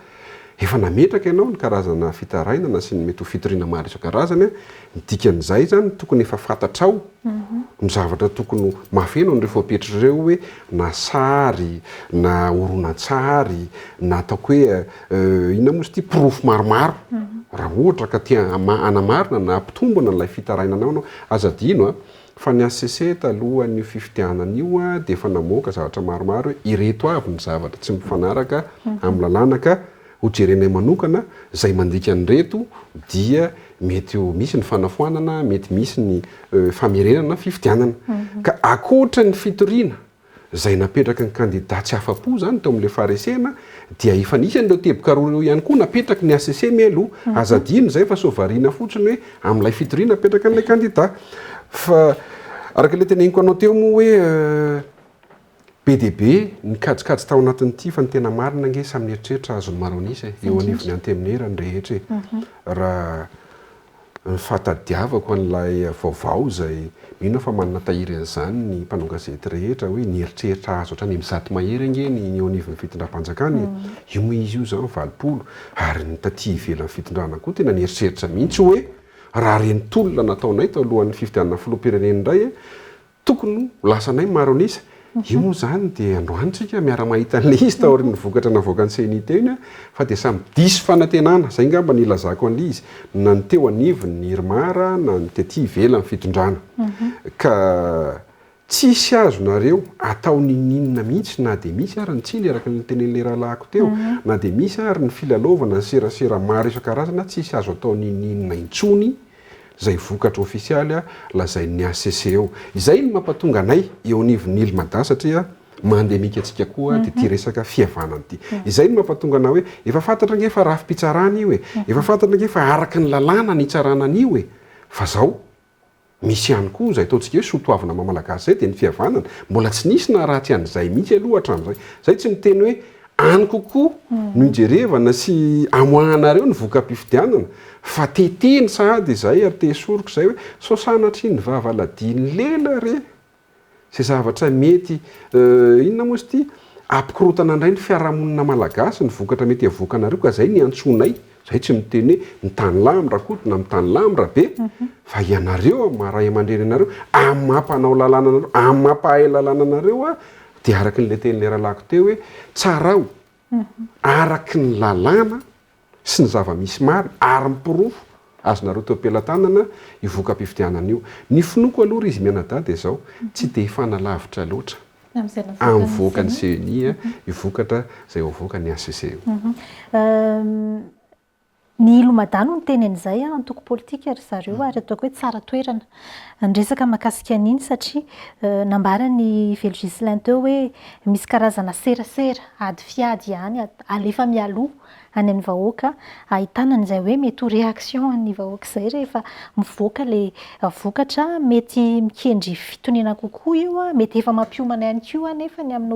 efa nametraka ianao ny karazana fitarainana sy ny mety ho fitoriana maro isan-karazany, ny dikan'izay izany tokony efa fantatrao ny zavatra tokony ho mahafeno an'ireo fepetra ireo hoe na sary na horonantsary na ataoko hoe inona moa izy ity porofo maromaro raha ohatra ka te hanamarina na hampitombina an'ilay fitarainanao ianao. Aza adino a, fa ny HCC talohan'io fifidianana io dia efa namoaka zavatra maromaro hoe ireto avy ny zavatra tsy mifanaraka amin'ny lalàna ka ho jerenay manokana izay mandika an'ireto dia mety ho misy ny fanafoanana, mety misy ny famerenana fifidianana. Ka ankoatra ny fitoriana. Izay napetraky ny kandida tsy afa-po izany teo amin'ilay faharesena dia efa nisy an'ireo teboka roa ireo ihany koa napetraky ny hcc mialoha. Aza adino izay fa sao variana fotsiny hoe amin'ilay fitoriana apetraka an'ilay kandida. Fa araka ilay teneniko anao teo moa hoe be dia be ny kajikajy tao anatin'ity fa ny tena marina ange samy nieritreritra azon'ny maro an'isa e, eo anivon'ny antenimiera ny rehetra e. Raha Ny fahatadiavako an'ilay vaovao izay mino aho fa manana tahiry an'izany ny mpanao gazety rehetra hoe nieritreritra hahazo hatrany amin'ny 100 mahery ange ny eo anivon'ny fitondram-panjakana e! Io moa izy io izany 80 ary ny taty ivelan'ny fitondrana koa tena nieritreritra mihitsy hoe raha ireny tolona nataonay talohan'ny fifidianana filoham-pirenena indray Tokony ho lasanay maro an'isa. Io moa izany dia androany tsika miara-mahita an'ilay izy taorian'ny vokatra navoakan'ny ceni teo iny fa dia samy diso fanantenana, izay angamba no ilazako an'ilay izy, na ny teo anivon'ny IRMAR na ny tety ivelan'ny fitondrana. Ka tsisy azonareo atao n'inon'inona mihitsy na dia misy ary ny tsindry araka ny notenenin'ilay rahalahiko teo, na dia misy ary ny filalaovana ny serasera maro isan-karazana, tsisy azo atao n'inon'inona intsony izay vokatra ofisialy lazain'ny hcc eo. Izay no mampatonga anay eo anivon'ny Île Mada satria mandemika antsika koa dia ity resaka fihavanana ity. Izay no mampatonga anay hoe efa fantatra ange fa rafi-pitsarana io e, efa fantatra ange fa araka ny lalàna ny hitsarana an'io e, fa zao misy ihany koa izay ataontsika hoe soa toavina maha Malagasy izay dia ny fihavanana. Mbola tsy nisy naharatsy an'izay mihitsy aloha hatramin'izay. Izay tsy miteny hoe Any kokoa no ijerevana sy amoahanareo ny voka-pifidianana fa te-hiteny sahady izay ary te-hisoroka izay hoe sao sanatria ny vava ladian'ny lela re izay zavatra mety inona moa izy ity hampikorontana indray ny fiarahamonina malagasy ny vokatra mety havoakanareo ka izay ny antsoinay izay tsy miteny hoe mitany lahy amin'i Rakoto na mitany lahy amin'i Rabe fa ianareo amin'ny maha ray aman-dreny anareo amin'ny maha mpanao lalàna anareo amin'ny maha mpahay lalàna anareo Dia araka an'ilay tenin'ilay rahalahiko teo hoe tsarao araka ny lalàna sy ny zava-misy marina ary ny porofo azonareo teo am-pelatanana io voka-pifidianana io. Ny finoako aloha ry izy mianadahy dia izao, tsy dia hifanalavitra loatra amin'ny voakan'ny ceni io vokatra izay ho avoakan'ny hcc io. Ny Ilomada no niteny an'izay, antoko politika ry zareo ary ataoko hoe tsara toerana ny resaka mahakasika an'iny satria nambaran'i Velo Ghislain teo hoe misy karazana serasera, ady fiady ihany alefa mialoha any amin'ny vahoaka ahitana an'izay hoe mety ho réaction an'ny vahoaka izay rehefa mivoaka ilay vokatra, mety mikendry fitoniana kokoa io, mety efa mampiomana ihany koa anefa ny amin'ny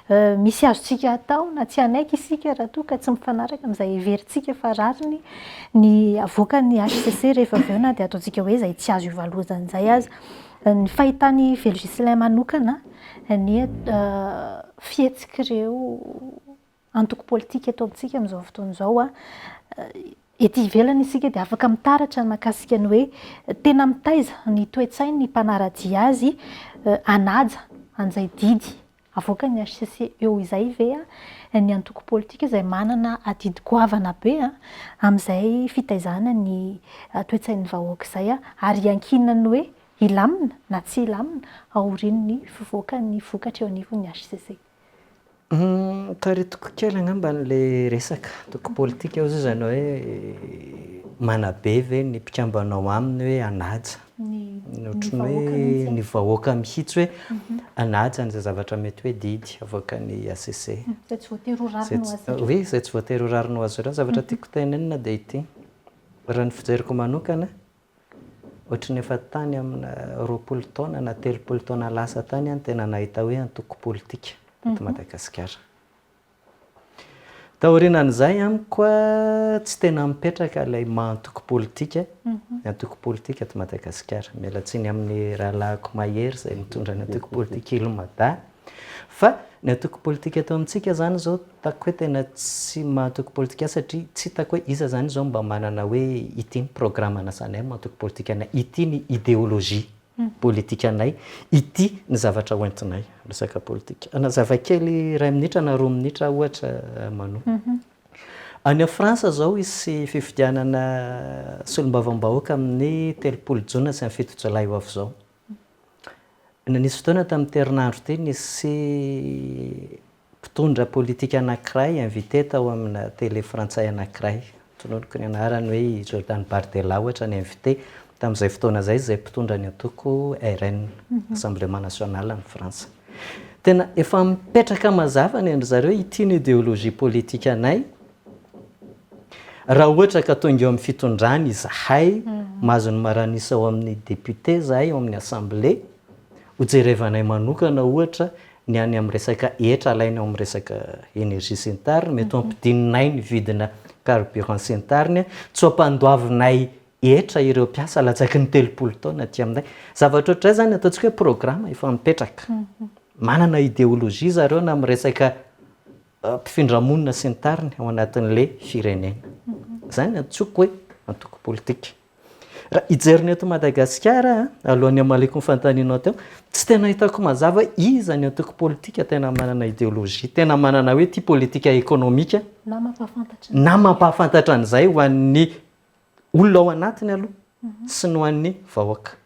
hoe Misy azontsika atao na tsy hanaiky isika raha toa ka tsy mifanaraka amin'izay heverintsika fa rariny ny avoakan'ny hcc rehefa avy eo na dia ataontsika hoe izay tsy azo ivalozana izay aza. Ny fahitan'i Velo Ghislain manokana ny fihetsik'ireo antoko politika eto amintsika amin'izao fotoana izao, ety ivelany isika dia afaka mitaratra ny mahakasika ny hoe tena mitaiza ny toe-tsain'ny mpanara-dia azy hanaja an'izay didy avoakan'ny hcc eo izay ve ny antoko politika izay manana adidy goavana be amin'izay fitaizana ny toe-tsain'ny vahoaka izay ary iankinan'ny hoe hilamina na tsy hilamina aorian'ny fivoakan'ny vokatra eo anivon'ny hcc. Taritiko kely angamba an'ilay resaka antoko politika hozy izany hoe manabe ve ny mpikambana ao aminy hoe hanaja ny ohatran'ny hoe ny vahoaka mihitsy hoe hanaja an'izay zavatra mety hoe didy avoakan'ny hcc. Izay tsy voatery ho rariny ho azy ireo. Oui, izay tsy voatery ho rariny ho azy ireo. Ny zavatra tiako tenenina dia ity, raha ny fijeriko manokana, Ohatry ny efa tany amina 20 taona na 30 taona lasa tany aho no tena nahita hoe antoko politika teto Madagasikara. Taorianan'izay amiko tsy tena mipetraka ilay maha antoko politika ny antoko politika eto Madagasikara. Miala tsiny amin'ny rahalahiko Mahery izay mitondra ny antoko politika Ilmada fa ny antoko politika eto amintsika izany izao Hitako hoe tena tsy mahatoky politika satria tsy hitako hoe iza zany izao mba manana hoe ity ny programan'asanay amin'ny antoko politikanay, ity ny idéologie politikanay, ity ny zavatra hoentinay resaka politika. Hanazava kely iray minitra na roa minitra aho ohatra Manu. Any France izao hisy fifidianana solombavambahoaka amin'ny 30 jona sy ny 7 jolay ho avy izao. Nisy fotoana tamin'ity herinandro ity nisy mpitondra politika anankiray invité tao amina télé frantsay anankiray, tononiko ny anarany hoe i Jordan Bardella ohatra ny invité tamin'izay fotoana izay, izay mpitondra ny antoko RN, Rassemblement National any Frantsa. Tena efa mipetraka mazava ny an-dry zareo ity ny idéologie politique anay, raha ohatra ka tonga eo amin'ny fitondrana izahay, mahazo ny maran'isa ao amin'ny député izahay ao amin'ny assemblée, ho jerevanay manokana ohatra ny any amin'ny resaka hetra alaina ao amin'ny resaka énergie sy ny tariny, mety ho ampidininay ny vidina carburant sy ny tariny, tsy ho ampandoavinay hetra ireo mpiasa latsaky ny 30 taona aty aminay. Zavatra ohatr'izay izany ataontsika hoe programme efa mipetraka. Manana idéologie zareo na amin'ny resaka mpifindra monina sy ny tariny ao anatin'ilay firenena. Izany antsoiko hoe antoko politika. Raha hijery ny eto Madagasikara, alohan'ny hamaliako ny fanontanianao teo, tsy tena hitako mazava hoe iza ny antoko politika tena manana idéologie, tena manana hoe ity politika ekonomika, Na mampahafantatra. na mampahafantatra an'izay ho an'ny olona ao anatiny aloha sy ny ho an'ny vahoaka.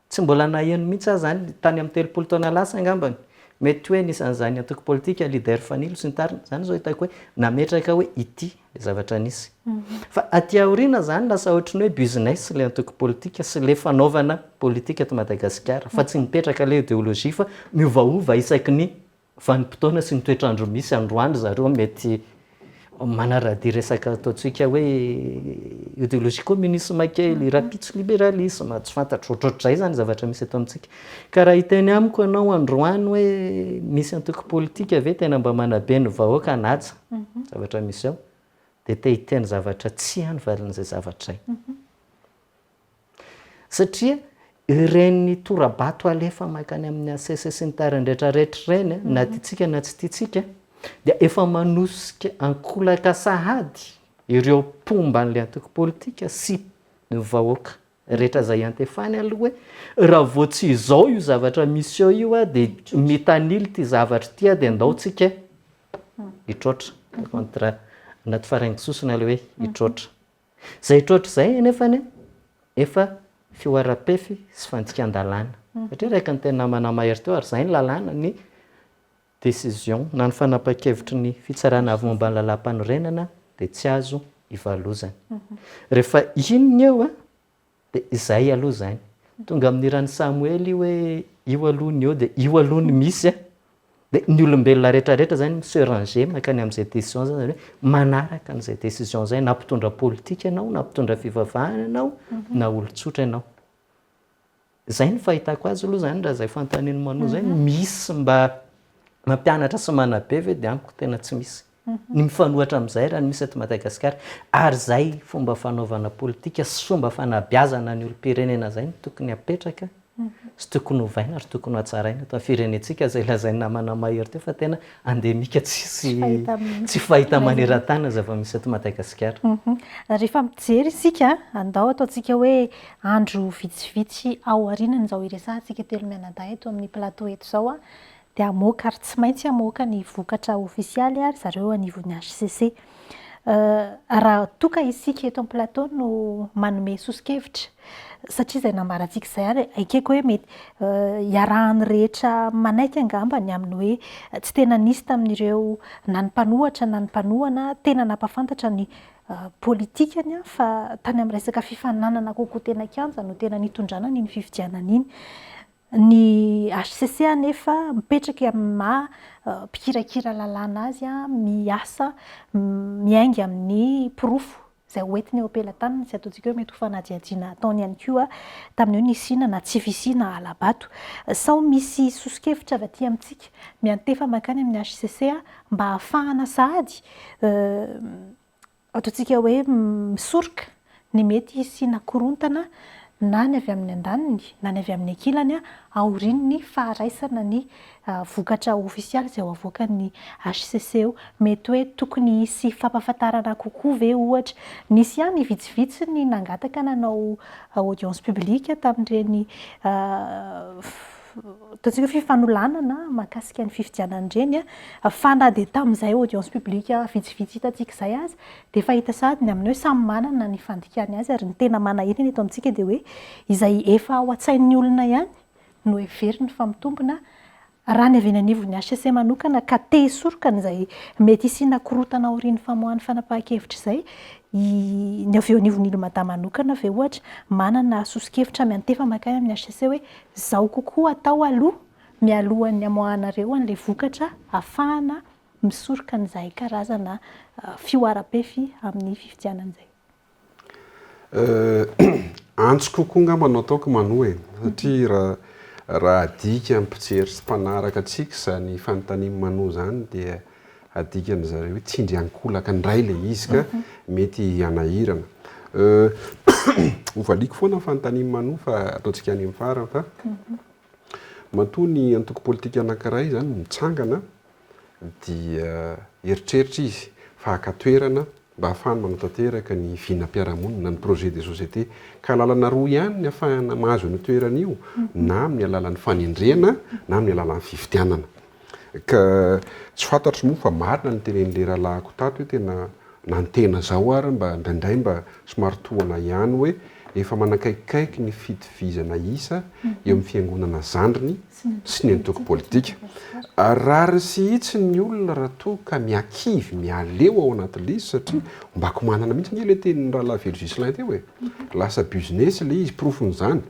Tsy mbola naheno mihitsy aho izany tany amin'ny 30 taona lasa angambany. Mety hoe anisan'izany antoko politika leader Fanilo sy ny tariny, izany izao hitako hoe nametraka hoe ity ilay zavatra nisy. Fa aty aoriana izany lasa ohatry ny hoe business ilay antoko politika sy ilay fanaovana politika eto Madagasikara fa tsy mipetraka ilay ideologie fa miovaova isaky ny vanim-potoana sy ny toetr'andro misy androany ry zareo mety manara-dia resaka ataontsika hoe ideologie communisme kely, rahampitso liberalisme, tsy fantatro, ohatrohatr'izay izany zavatra misy eto amintsika. Ka raha hiteny amiko ianao androany hoe misy antoko politika ve tena mba manabe ny vahoaka hanaja zavatra misy ao, dia te hiteny zavatra tsia aho ny valin'izay zavatra izay. Satria ireny tora-bato alefa mankany amin'ny HCC sy ny tariny rehetra rehetra ireny, na tiantsika na tsy tiantsika, dia efa manosika ankolaka sahady ireo mpomba an'ilay antoko politika sy ny vahoaka rehetra izay iantefany aloha hoe raha vao tsy izao io zavatra misy eo io dia mitanila ity zavatra ity dia ndao tsika hitroatra. Contre anaty faraingo sosona ilay hoe hitroatra. Izay trotra izay anefany efa fihoaram-pefy sy fandikan-dalàna. Satria araka ny tenin'i namana Mahery teo ary izay ny lalàna, ny décision na ny fanapahan-kevitry ny fitsarana avo momba ny lalàmpanorenana dia tsy azo ivalozana. Rehefa iny ny eo Dia izay aloha izany. Tonga amin'ny hiran'i Samoela io hoe io aloha ny eo dia io aloha ny misy a. Dia ny olombelona rehetra rehetra izany mi-se ranger mankany amin'izay décision izay, izany hoe manaraka an'izay décision izay na mpitondra politika ianao, na mpitondra fivavahana ianao, na olon-tsotra ianao. Izay no fahitako azy aloha izany raha izay fanontanian'i Manoa izay, misy mba mampianatra sy manabe ve dia amiko tena tsy misy. Ny mifanohitra amin'izay raha ny misy eto Madagasikara. Ary izay fomba fanaovana politika sy fomba fanabeazana ny olom-pirenena izay no tokony hapetraka sy tokony hovaina ary tokony hohatsaraina eto amin'ny firenentsika izay lazain'ny namana Mahery teo fa tena endemika tsisy tsy fahita maneran-tany ny zava-misy eto Madagasikara. Rehefa mijery isika, andao ataontsika hoe andro vitsivitsy aorianan'izao iresahantsika telo mianadahy eto amin'ny plateau eto izao dia hamoaka ary tsy maintsy hamoaka ny vokatra ofisialy ry zareo anivon'ny hcc. Raha toa ka isika eto amin'ny plateau no manome soso-kevitra satria izay nambarantsika izay ary ekeko hoe mety iarahan'ny rehetra manaiky angamba ny amin'ny hoe tsy tena nisy tamin'ireo na ny mpanohatra na ny mpanohana tena nampahafantatra ny politikany fa tany amin'ny resaka fifaninanana kokoa teny an-kianja no tena nitondrana an'iny fifidianana iny. Ny hcc anefa mipetraka amin'ny maha mpikirakira lalàna azy, miasa miainga amin'ny porofo izay hoentiny eo am-pelatanany sy ataontsika hoe mety ho fanadihadiana ataony ihany koa tamin'ny hoe nisiana na tsy fisiana hala-bato. Sao misy soso-kevitra avy aty amintsika miantefa mankany amin'ny hcc mba hahafahana sahady Ataontsika hoe misoroka ny mety hisiana korontana na ny avy amin'ny andaniny na ny avy amin'ny ankilany aorian'ny faharaisana ny vokatra ofisialy izay ho avoakan'ny hcc eo. Mety hoe tokony hisy fampahafantarana kokoa ve ohatra? Nisy ihany vitsivitsy ny nangataka nanao audience publique tamin'ireny ataontsika hoe fifanolanana mahakasika ny fifidianana ireny fa na dia tamin'izay audience publique vitsivitsy hitantsika izay aza dia efa hita sahady ny amin'ny hoe samy manana ny fandikany azy ary ny tena manahirana eto amintsika dia hoe izay efa ao an-tsain'ny olona ihany no heveriny fa mitombina raha ny avy eny anivon'ny hcc manokana ka te hisoroka an'izay mety hisiana korontana aorian'ny famoahan'ny fanapahan-kevitra izay ny avy eo anivon'ny Ilmada manokana ve ohatra manana soso-kevitra miantefa mankany amin'ny hcc hoe Zao kokoa atao aloha mialohan'ny hamoahanareo an'ilay vokatra ahafahana misoroka an'izay karazana fihoaram-pefy amin'ny fifidianana izay. Antso kokoa angamba no ataoko Manoa e, satria raha raha adika amin'ny mpijery sy mpanaraka antsika izany fanontanian'i Manoa izany dia adikan'ny zareo hoe tsindry ankolaka indray ilay izy ka mety hanahirana. Hovaliako foana ny fanontanian'i Manoa fa ataontsika any amin'ny farany fa matoa ny antoko politika anankiray izany mitsangana dia eritreritra izy fa haka toerana mba hahafahany manatanteraka ny vinam-piarahamonina, ny projet de société. Ka lalana roa ihany ny hahafahana mahazo an'io toerana io, na amin'ny alalan'ny fanendrena na amin'ny alalan'ny fifidianana. Ka tsy fantatro moa fa marina ny tenenin'ilay rahalahiko tato hoe tena na ny tena zao ary mba indraindray mba somary tohana ihany hoe efa manakaikikaiky ny fitovizana isa eo amin'ny fiangonana zandriny sy ny antoko politika. Ary rariny sy hitsiny ny olona raha toa ka miakivy, mihaleo ao anatin'ilay izy satria ombako manana mihitsy anie ilay tenin'ny rahalahy Velo Ghislain teo e. Lasa business ilay izy, porofon'izany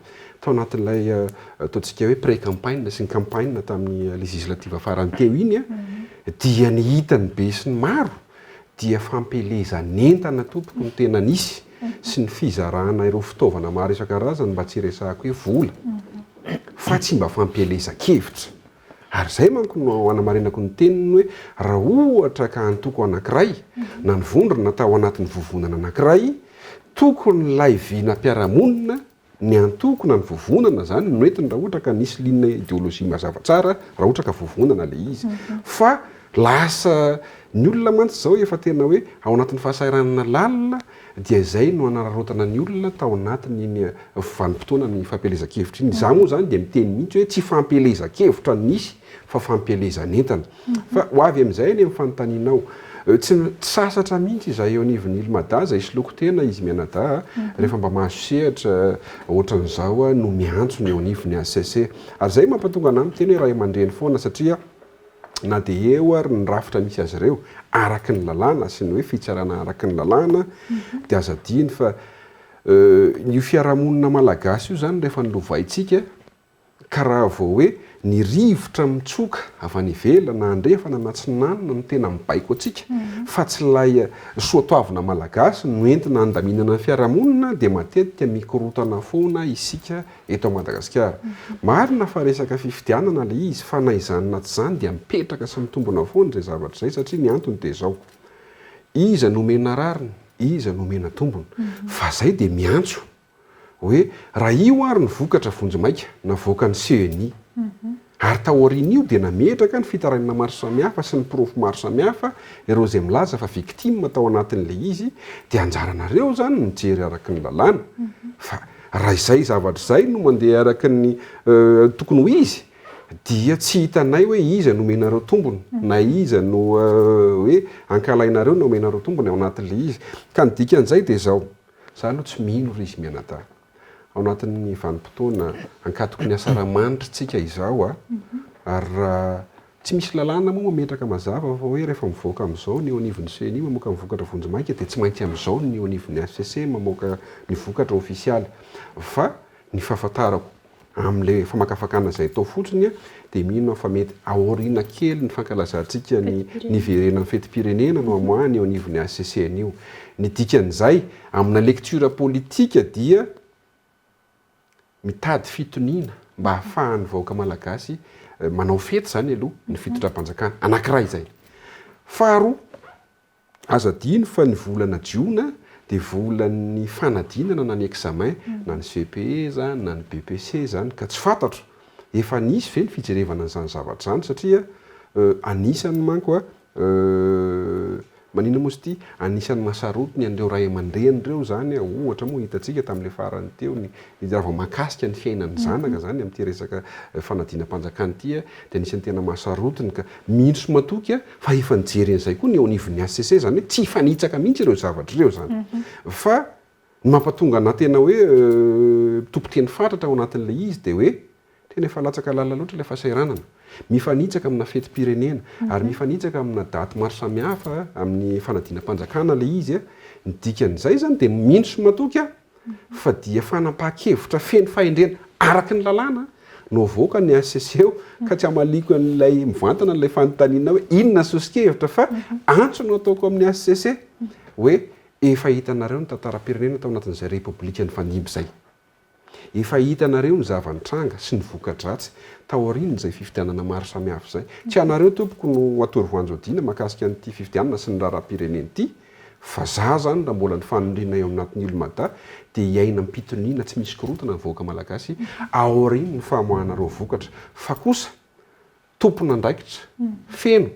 tao anatin'ilay ataontsika hoe pré-campagne sy ny campagne tamin'ny législative farany teo iny dia ny hitan'ny be sy ny maro dia fampielezan'entana tompoko no tena nisy sy ny fizarana ireo fitaovana maro isan-karazany mba tsy hiresahako hoe vola fa tsy mba fampielezan-kevitra. Ary izay manko no anamarinako ny teniny hoe raha ohatra ka antoko anankiray na ny vondrona tao anatin'ny vovonana anankiray tokony ilay vinam-piarahamonina Ny antoko na ny vovonana zany no entiny raha ohatra ka nisy ligne ideologie mazava tsara raha ohatra ka vovonana le izy. Fa lasa ny olona mantsy zao efa tena hoe ao anatin'ny fahasahiranana lalina dia izay no anararaotana ny olona tao anatin'iny vanim-potoanan'ny fampielezan-kevitra iny. Izaho moa zany dia miteny mihitsy hoe tsy fampielezan-kevitra no nisy fa fampielezan'entana. Fa ho avy amin'izay anie ny fanontanianao. Tsy sasatra mihitsy izahay eo anivon'ny Île Mada, izay isoloako tena izy mianadahy, rehefa mba mahazo sehatra ohatran'izao no miantso ny eo anivon'ny HCC. Ary izay mampatonga anà miteny hoe ray aman-dreny foana satria na dia eo ary ny rafitra misy azy ireo araka ny lalàna sy ny hoe fitsarana araka ny lalàna dia aza adino fa io fiarahamonina malagasy io izany rehefa nolovaintsika Ka raha vao hoe ny rivotra mitsoka avy any ivelany na andrefana na atsinanana no tena mibaiko antsika fa tsy ilay soatoavina malagasy no entina handaminana ny fiarahamonina dia matetika mikorontana foana isika eto Madagasikara. Marina fa resaka fifidianana ilay izy fa na izany na tsy izany dia mipetraka sy mitombina foana izay zavatra izay satria ny antony dia izao, iza no omena rariny, iza no omena tombony fa izay dia miantso hoe raha io ary ny vokatra vonjimaika navoakan'ny CENI, ary taorian'io dia nametraka ny fitarainana maro samihafa sy ny porofo maro samihafa ireo izay milaza fa victime tao anatin'ilay izy, dia anjaranareo izany ny mijery araka ny lalàna fa raha izay zavatra izay no mandeha araka ny tokony ho izy dia tsy hitanay hoe iza no omenareo tombony na iza no hoe ankahalainareo na omenareo tombony ao anatin'ilay izy. Ka ny dikan'izay dia izao. Za aloha tsy mino ry izy mianadahy. Ao anatin'ny vanim-potoana ankatoky ny asaramanitra tsika izao a, ary raha tsy misy lalàna moa mametraka mazava fa hoe rehefa mivoaka amin'izao ny eo anivon'ny ceni mamoaka ny vokatra vonjimaika dia tsy maintsy amin'izao ny eo anivon'ny hcc mamoaka ny vokatra ofisialy fa ny fahafantarako Amin'ilay famakafakana izay atao fotsiny dia mino aho fa mety aoriana kely ny fankalazantsika ny niverenan'ny fetim-pirenena no hamoahana eo anivon'ny HCC an'io. Ny dikan'izay, amina lecture politique dia mitady fitoniana mba hahafahan'ny vahoaka malagasy manao fety izany aloha ny fitondram-panjakana. Anankiray izay. Faharoa, Aza adino fa ny volana jiona dia volan'ny fanadinana na ny examen na ny CPE izany na ny BEPC izany ka tsy fantatro efa nisy ve ny fijerevana an'izany zavatra izany satria anisany manko maninona moa izy ity anisan'ny mahasarotiny an'ireo ray aman-dreny ireo izany ohatra moa hitantsika tamin'ilay farany teo ny raha vao mahakasika ny fiainan'ny zanaka izany amin'ity resaka fanadinam-panjakana ity dia anisan'ny tena mahasarotiny ka mino sy matoky aho Fa efa nijery an'izay koa ny eo anivon'ny HCC, izany hoe tsy hifanitsaka mihitsy ireo zavatra ireo izany. Fa ny mampatonga anà tena hoe mitompo teny fatratra ao anatin'ilay izy dia hoe tena efa latsaka lalina loatra ilay fahasahiranana. Mifanitsaka amina fetim-pirenena ary mifanitsaka amina daty maro samihafa amin'ny fanadinam-panjakana ilay izy. Ny dikan'izay izany dia mino sy matoky aho fa dia fanapahan-kevitra feno fahendrena araka ny lalàna. no avoaka ny HCC eo ka tsy hamaliako an'ilay mivantana an'ilay fanontaniana hoe inona soso-kevitra fa antso no ataoko amin'ny HCC hoe efa hitanareo ny tantaram-pirenena tao anatin'izay repoblika nifandimby izay. Efa hitanareo ny zava-nitranga sy ny voka-dratsy taorian'izay fifidianana maro samihafa izay. Tsy anareo tompoko no atoro voanjo-dina mahakasika an'ity fifidianana sy ny raharaham-pirenena ity fa za zany raha mbola ny faniriana eo anatin'ny ilo Mada dia hiaina am-pitoniana tsy misy korontana ny vahoaka malagasy aorian'ny famoahanareo vokatra fa kosa tompon'andraikitra feno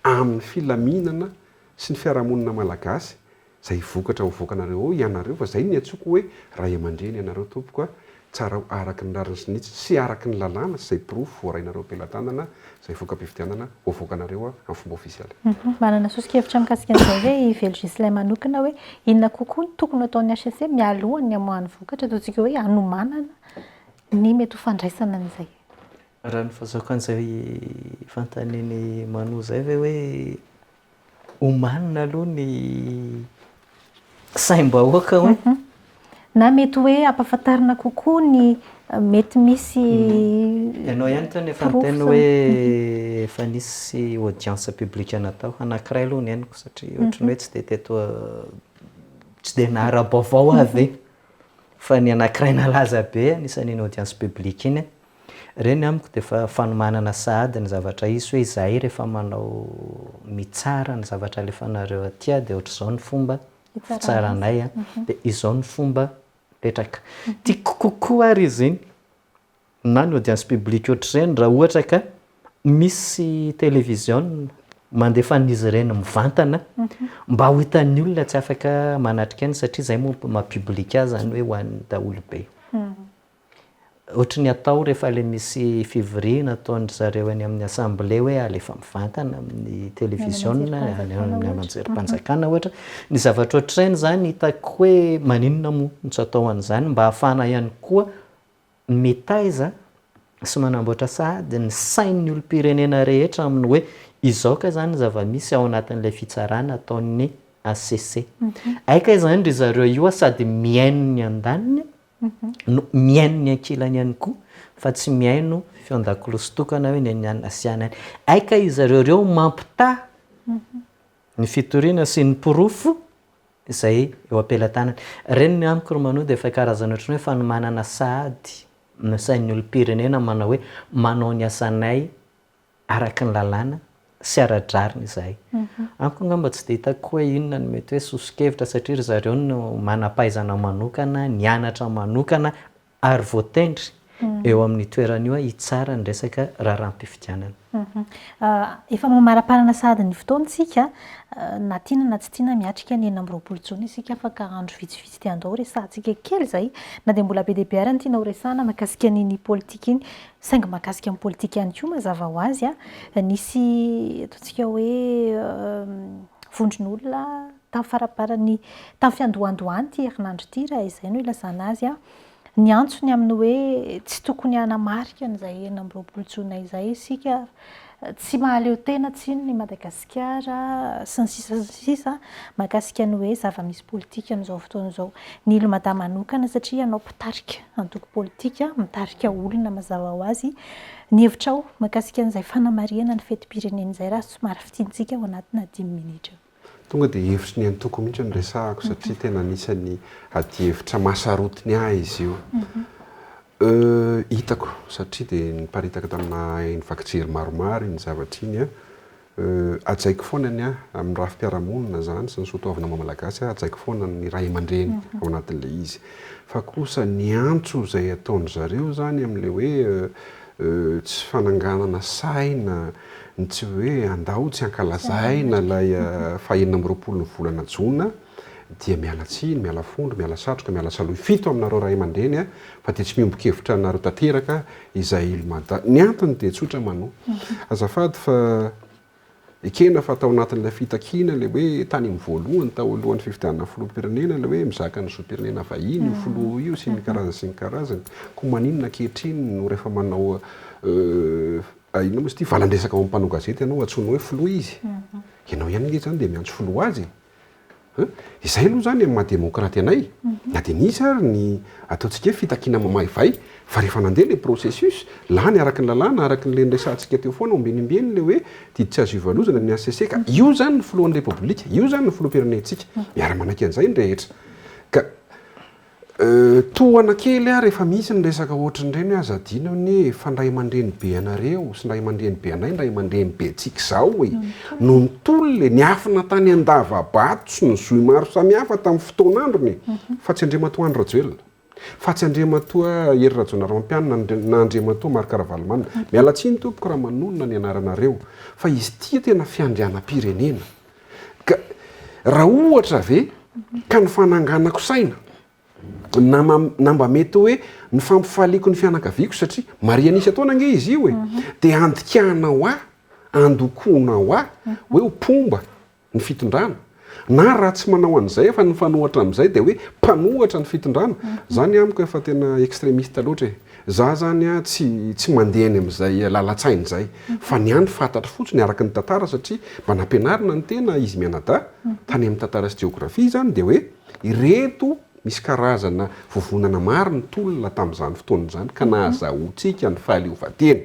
amin'ny filaminana sy ny fiarahamonina malagasy izay vokatra ho voakanareo ao ianareo fa izay no niantsoako hoe ray aman-dreny ianareo tompoko a, tsarao araka ny rariny sy ny hitsiny sy araka ny lalàna sy izay porofo voarainareo am-pelatanana izay voka-pifidianana ho avoakanareo amin'ny fomba ofisialy. Manana soso-kevitra mikasika an'izay ve i Velo Ghislain manokana hoe inona kokoa no tokony ho ataon'ny HCC mialohan'ny hamoahany vokatra ataontsika hoe hanomanana ny mety ho fandraisana an'izay? Raha ny fahazoako an'izay fanontanian'i Manu izay ve hoe omanina aloha ny saim-bahoaka hoe? Na mety hoe ampahafantarina kokoa ny mety misy Ianao ihany teo no efa niteny hoe efa nisy audience publique natao. Anankiray aloha ny henoko satria ohatran'ny hoe tsy dia teto tsy dia nahara-baovao aho ve. Fa ny anankiray nalaza be anisan'iny audience publique iny, ireny amiko dia efa fanomanana sahady ny zavatra hisy hoe izahay rehefa manao mitsara ny zavatra alefanareo aty dia ohatr'izao ny fomba fitsaranay dia izao ny fomba mipetraka. Tiako kokoa ary izy iny na ny audience publique ohatr'ireny raha ohatra ka misy televiziona mandefa an'izy ireny mivantana mba ho hitan'ny olona tsy afaka manatrika eny satria izay moa maha public azy izany hoe ho an'ny daholobe. Ohatry ny atao rehefa ilay misy fivoriana ataon-dry zareo eny amin'ny assemblée hoe alefa mivantana amin'ny televiziona, any amin'ny aman-jerim-panjakana ohatra. Ny zavatra ohatr'ireny izany hitako hoe maninona moa no tsy atao an'izany mba hahafahana ihany koa mitaiza sy manamboatra sahady ny sain'ny olom-pirenena rehetra amin'ny hoe izao kay izany ny zava-misy ao anatin'ilay fitsarana ataon'ny HCC. Hay kay izany ry zareo io sady mihaino ny andaniny no mihaino ny ankilany ihany koa fa tsy mihaino feon-dakolosy tokana hoe ny an'i anona sy anona. Hay kay zareo ireo mampitaha ny fitoriana sy ny porofo izay eo am-pelatanany. Ireny ny amiko ry Manu dia efa karazana ohatran'ny hoe fanomanana sahady ny sain'ny olom-pirenena manao hoe manao ny asanay araka ny lalàna sy ara-drariny izahay. Amiko angamba tsy dia hitako hoe inona no mety hoe soso-kevitra satria ry zareo no manam-pahaizana manokana, nianatra manokana ary voatendry eo amin'ny toerana io hitsara ny resaka raharaham-pifidianana. Efa mamaraparana sahady ny fotoana isika, na tiana na tsy tiana miatrika ny 26 jona isika afaka andro vitsivitsy dia andao resahantsika kely izay na dia mbola be dia be ary ny tiana horesahana mahakasika an'iny politika iny saingy mahakasika ny politika ihany koa mazava ho azy, nisy ataontsika hoe vondron'olona tamin'ny faraparany tamin'ny fiandohandohan'ity herinandro ity raha izay no ilazana azy Niantso ny amin'ny hoe tsy tokony hanamarika an'izay 26 jona izay isika, tsy mahaleo tena tsinona i Madagasikara sy ny sisa sy ny sisa mahakasika ny hoe zava-misy politika amin'izao fotoana izao. Ny Ilomada manokana satria ianao mpitarika antoko politika, mitarika olona mazava ho azy. Ny hevitrao mahakasika an'izay fanamarihana ny fetim-pirenena izay raha somary fintinitsika ao anatina dimy minitra. Tonga dia hevitry ny antoko mihitsy no resahako satria tena anisan'ny adihevitra mahasarotiny ahy izy io. Hitako satria dia niparitaka tamina haino vaky jery maromaro iny zavatra iny an. Hajaiko foana ny ahy amin'ny rafi-piarahamonina izany sy ny soatoavina maha malagasy ahy, hajaiko foana ny ray aman-dreny ao anatin'ilay izy. Fa kosa ny antso izay ataon-dry zareo izany amin'ilay hoe tsy fananganana saina, ny tsy hoe andao tsy ankalazaina ilay faha 26 ny volana jona dia miala tsiny, miala fondro, miala satroka, miala salohy fito aminareo ray aman-dreny a, fa dia tsy miombon-kevitra anareo tanteraka izay Ilmada. Ny antony dia tsotra Mano. Azafady fa Ekena fa tao anatin'ilay fitakiana ilay hoe tany amin'ny voalohany, tao alohan'ny fifidianana filoham-pirenena ilay hoe mizaka ny zom-pirenena vahiny io filoha io sy ny karazany sy ny karazany. Koa maninona ankehitriny no rehefa manao inona moa izy ity, valan-dresaka ao amin'ny mpanao gazety ianao antsoina hoe filoha izy? Ianao ihany ange izany dia miantso filoha azy e! Izay aloha izany amin'ny maha demokraty anay, na dia nisy ary ny ataontsika hoe fitakiana mamaivay, Fa rehefa nandeha ilay processus, lany araka ny lalàna, araka an'ilay niresahantsika teo foana ombieny ombieny ilay hoe didy tsy azo ivalozana ny HCC ka io izany ny filohan'ny Repoblika, io izany ny filoham-pirenentsika. Miara-manaiky an'izay ny rehetra. Ka tohana kely aho rehefa misy ny resaka ohatran'ireny hoe aza adino anie fa ny ray aman-dreny be anareo sy ny ray aman-dreny be anay, ny ray aman-dreny be antsika izao e, no nitolona e, niafina tany an-dava-bato sy ny zohy maro samihafa tamin'ny fotoan'androny e, fa tsy Andriamatoa Andry Rajoelina. Fa tsy Andriamatoa Hery Rajaonarimampianina na Andriamatoa Marc Ravalomanana. Miala tsiny tompoko raha manonona ny anaranareo fa izy ity tena fiandrianam-pirenena. Ka raha ohatra ve ka ny fananganako saina na na mba mety hoe ny fampifaliako ny fianakaviako satria marihana isan-taona ange izy io e, dia andikanao ahy, andokoanao ahy hoe ho mpomba ny fitondrana, na raha tsy manao an'izay efa ny mifanohatra amin'izay dia hoe mpanohatra ny fitondrana, zany amiko efa tena extremiste loatra e! Za zany a tsy tsy mandeha any amin'izay lalan-tsaina izay fa ny ahy ny fantatro fotsiny araka ny tantara satria mba nampianarina ny tena izy mianadahy tany amin'ny tantara sy jeografia izany dia hoe ireto misy karazana vovonana maro ny tolona tamin'izany fotoana izany ka nahazahoantsika ny fahaleovantena.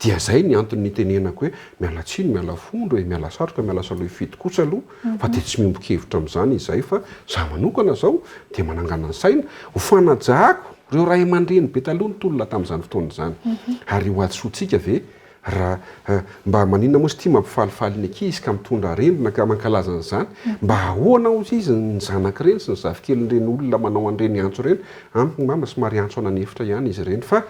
Dia zay ny antony nitenenako hoe miala tsiny, miala fondro e, miala satroka, miala salohifidy kosa aloha fa dia tsy miombon-kevitra amin'izany izahay fa za manokana zao dia manangana ny saina ho fanajako ireo ray aman-dreny be taloha nitolona tamin'izany fotoana izany. Ary ho hadisoantsika ve raha mba maninona moa izy ity mampifalifaly ny ankizy ka mitondra arendrina ka mankalaza an'izany? Mba ahoana hozy izy ny zanak'ireny sy ny zafikelin'ireny olona manao an'ireny antso ireny? Amiko angamba somary antso anan'efitra ihany izy ireny fa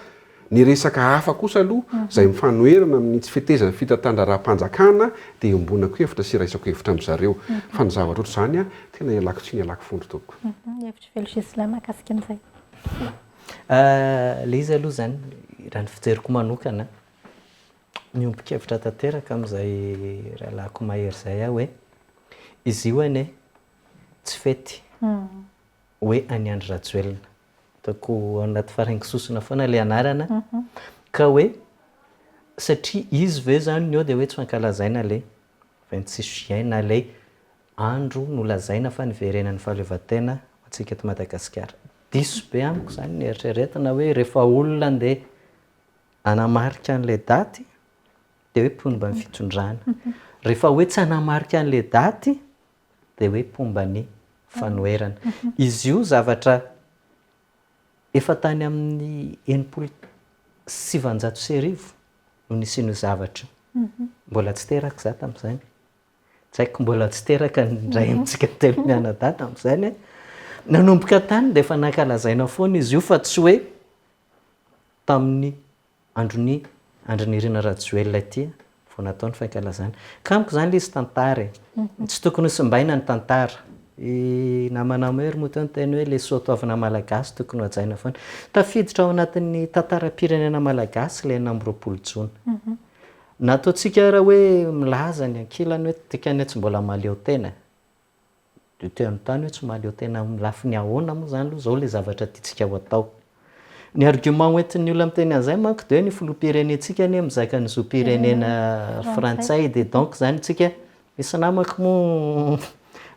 Ny resaka hafa kosa aloha, izay mifanoherana amin'ny tsy fetezan'ny fitantandraharaham-panjakana dia iombonako hevitra sy iraisako hevitra amin-dry zareo. Fa ny zavatra ohatr'izany an, tena ialako tsiny ialako fondro tompoko. Hevitr'i Velo Ghislain mahakasika an'izay. Ilay izy aloha izany, raha ny fijeriko manokana, miombon-kevitra tanteraka amin'izay rahalahiko Mahery izay aho hoe, izy io anie tsy fety hoe an'i Andry Rajoelina. Ataoko ao anaty faraingo sosona foana ilay anarana ka hoe satria izy ve izany ny eo dia hoe tsy fankalazaina ilay 26 juin na ilay andro nolazaina fa niverenan'ny fahaleovantena ho antsika eto Madagasikara. Diso be amiko izany ny eritreretina hoe rehefa olona andeha hanamarika an'ilay daty dia hoe mpomba ny fitondrana. Rehefa hoe tsy hanamarika an'ilay daty dia hoe mpomba ny fanoherana. Izy io zavatra efa tany amin'ny 1960 no nisian'io zavatra io. Mbola tsy teraka izaho tamin'izany. Tsy haiko mbola tsy teraka ny iray amintsika telo mianadahy tamin'izany. Nanomboka tany dia efa nankalazaina foana izy io fa tsy hoe tamin'ny Andron'i Andry Nirina Rajoelina ity vao natao ny fankalazana. Ka amiko izany ilay izy tantara e. Tsy tokony ho simbaina ny tantara. I namana Mahery moa teo niteny hoe ilay soatoavina malagasy tokony ho hajaina foana. Tafiditra ao anatin'ny tantaram-pirenena malagasy ilay 26 jona. Na ataontsika ara hoe milaza ny ankilany hoe dikany hoe tsy mbola mahaleo tena e. Dia te hanontany hoe tsy mahaleo tena amin'ny lafiny ahoana moa izany aloha izao ilay zavatra tiantsika ho atao. Ny argument hoentin'ny olona miteny an'izay manko dia hoe ny filoham-pirenentsika anie mizaka ny zom-pirenena frantsay dia donc izany tsika, misy namako moa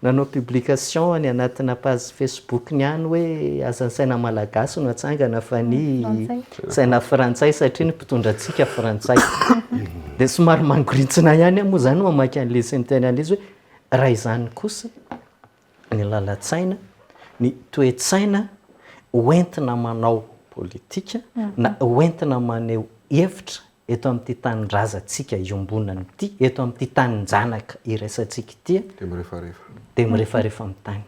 nanao publication any anatina page Facebook-ny any hoe aza ny saina malagasy no atsangana fa ny saina frantsay satria ny mpitondra antsika frantsay. Dia somary mangorintsina ihany aho moa izany mamaky an'ilay sy miteny an'ilay izy hoe Raha izany kosa ny lalan-tsaina, ny toe-tsaina hoentina manao politika na hoentina maneho hevitra eto amin'ity tanindrazantsika iombonana ity, eto amin'ity tanin-janaka iraisantsika ity, Dia mirefarefa. dia mirefarefa amin'ny tany.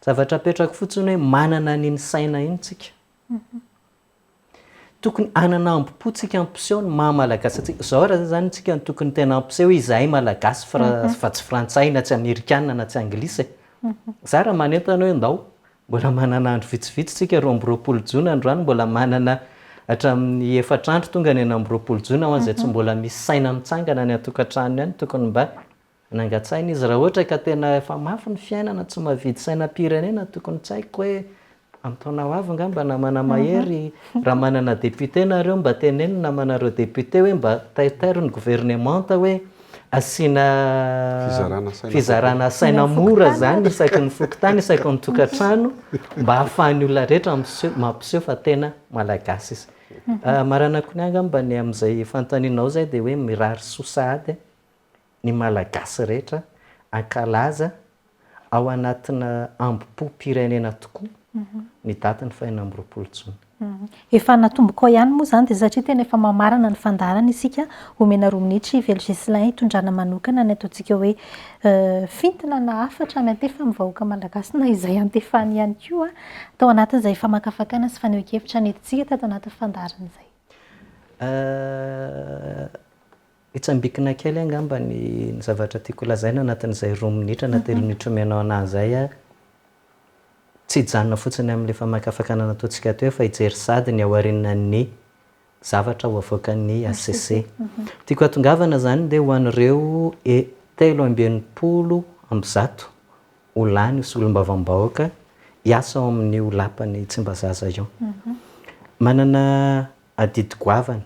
Zavatra apetrako fotsiny hoe manana an'iny saina iny tsika. Tokony hanana ambo-po tsika hampiseho ny maha malagasy antsika. Zao raha zany tsika no tokony tena hampiseho hoe izahay malagasy fa tsy frantsay na tsy amerikana na tsy anglisy e. Za raha manentana hoe ndao, mbola manana andro vitsivitsy tsika 22 jona androany mbola manana hatramin'ny efatra andro tonga ny 26 jona ho an'izay tsy mbola misy saina mitsangana any an-tokantranony any tokony mba Nangatsaina izy raha ohatra ka tena efa mafy ny fiainana tsy mahavidy sainam-pirenena tokony tsy haiko hoe amin'ny taona ho avy angamba namana mahery raha manana député nareo mba teneno ny namanareo député hoe mba taitairo ny gouvernemanta hoe Asiana fizarana saina mora izany isaky ny fokontany, isaky ny tokantrano mba ahafahan'ny olona rehetra mampiseho fa tena Malagasy izy. Maranako ny ahy angamba ny amin'izay fanontanianao izay dia hoe mirary soa sahady ny Malagasy rehetra hankalaza ao anatina ambom-pom-pirenena tokoa ny datin'ny faha-26 jona. Efa natombokao ihany moa izany dia satria tena efa mamarana ny fandaharana isika, omena roa minitra i Velo Ghislain hitondrana manokana ny ataontsika hoe fintina na hafatra miantefa amin'ny vahoaka malagasy na izay iantefany ihany koa tao anatin'izay famakafakana sy fanehoan-kevitra nentintsika tato anatin'ny fandaharana izay. Hitsambikina kely angamba ny zavatra tiako holazaina anatin'izay roa minitra na telo minitra omenao anah izay aho. Tsy hijanona fotsiny amin'ilay famakafakana nataontsika teo fa hijery sady ny aorianan'ny zavatra ho avoakan'ny HCC. Tiako hatongavana izany dia ho an'ireo 163 ho lany ho solombavambahoaka hiasa ao amin'io lapan'i Tsimbazaza io. Manana adidy goavana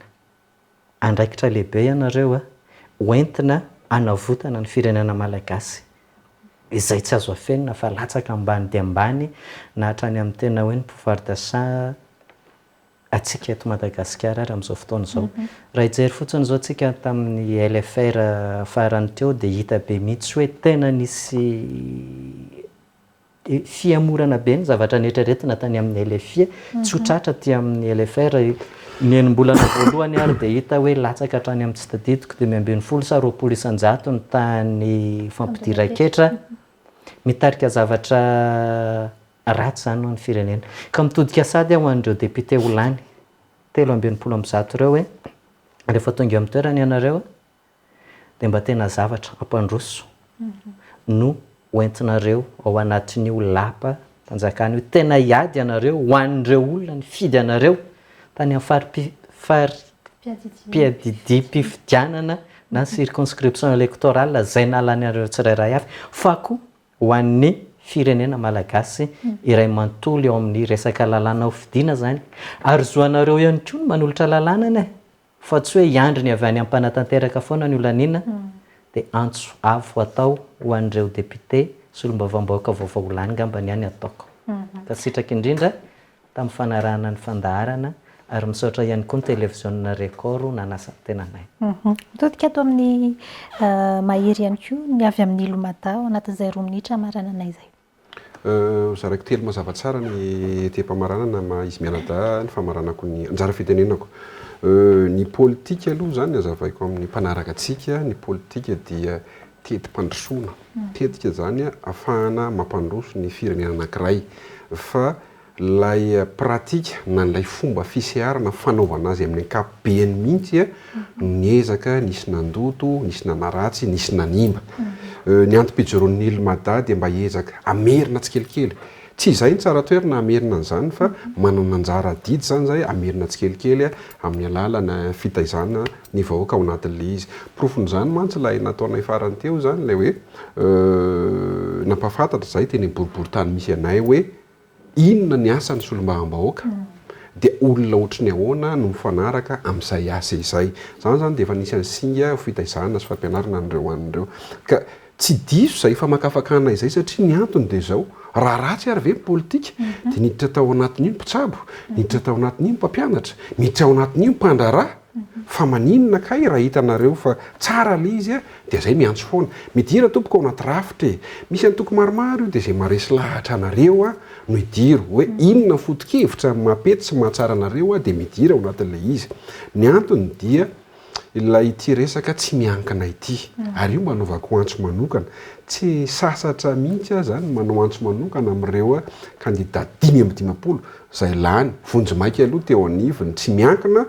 Andraikitra lehibe ianareo a, ho entina hanavotana ny firenena malagasy, izay tsy azo afenina fa latsaka ambany dia ambany na hatrany amin'ny tena hoe ny pouvoir d'achat antsika eto Madagasikara ary amin'izao fotoana izao. Raha hijery fotsiny izao tsika tamin'ny LFR farany teo dia hita be mihitsy hoe tena nisy Fihemorana be ny zavatra neritreretina tany amin'ny LFI, tsy ho tratra aty amin'ny LFR. Ny enim-bolana voalohany ary dia hita hoe latsaka hatrany amin'ny tsy tadidiko 15 sa 20 isan-jato ny tahan'ny fampidiran-ketra. Mitarika zavatra ratsy izany ho an'ny firenena. Ka mitodika sady aho ho an'ireo député ho lany 163 ireo hoe rehefa tonga eo amin'ny toerana ianareo, dia mba tena zavatra hampandroso no hoentinareo ao anatin'io lapa fanjakana io. Tena hiady ianareo ho an'ireo olona nifidy anareo tany amin'ny fari-piadidiam-pifidianana na circonscription électorale izay nalanareo tsirairay avy fa koa ho an'ny firenena malagasy iray manontolo eo amin'ny resaka lalàna hofidiana izany. Ary zo anareo ihany koa ny manolotra lalàna anie. Fa tsy hoe hiandry ny avy any am-panatanteraka foana ny holaniana dia antso avo atao ho an'ireo député solombavambahoaka vaovao ho lany ngamba ny ahy ny ataoko. Mankasitraka indrindra tamin'ny fanarahana ny fandaharana ary misaotra ihany koa ny televiziona Record nanasa ny tenanay. Mitodika ato amin'ny Mahery ihany koa ny avy amin'ny Lomada ao anatin'izay roa minitra hamaranana izay. Hozaraiko telo mazava tsara ny ety am-pamaranana maha izy mianadahy ny famaranako ny anjara fitenenako. Ny politika aloha izany hazavaiko amin'ny mpanaraka antsika, ny politika dia teti-pandrosoana, tetika izany ahafahana mampandroso ny firenena anankiray fa Ilay pratique na ilay fomba fiseharana fanaovana azy amin'ny ankapobeny mihitsy no niezaka, nisy nandoto, nisy nanaratsy, nisy nanimba. Ny antom-pijoroan'ny ILMADA dia mba hiezaka hamerina tsikelikely. Tsy izay ny tsara toerana hamerina an'izany fa manana anjara adidy izany izahay hamerina tsikelikely amin'ny alalan'ny fitaizana ny vahoaka ao anatin'ilay izy. Porofon'izany mantsy ilay nataonay farany teo izany ilay hoe nampahafantatra izahay teny amin'ny boriborintany misy anay hoe Inona ny asan'ny solombavambahoaka? Dia olona ohatry ny ahoana no mifanaraka amin'izay asa izay? Izany izany dia efa anisan'ny singa ho fitaizana sy fampianarana an'ireo anona ireo. Ka tsy diso izay famakafakana izay satria ny antony dia izao, raha ratsy ary ve ny politika dia niditra tao anatin'io ny mpitsabo, niditra tao anatin'io ny mpampianatra, miditra ao anatin'io ny mpandraharaha. Fa maninona kay raha hitanareo fa tsara ilay izy dia zay miantso foana. Midira tompoko ao anaty rafitra e! Misy antoko maromaro io dia izay maharesy lahatra anareo no idiro. Hoe inona ny foto-kevitra mampety sy mahatsara anareo dia midira ao anatin'ilay izy. Ny antony dia ilay ity resaka tsy miankina ity. Ary io mba anaovako antso manokana. Tsy sasatra mihitsy aho izany manao antso manokana amin'ireo kandida 55 izay lany vonjimaika aloha teo anivon'ny tsy miankina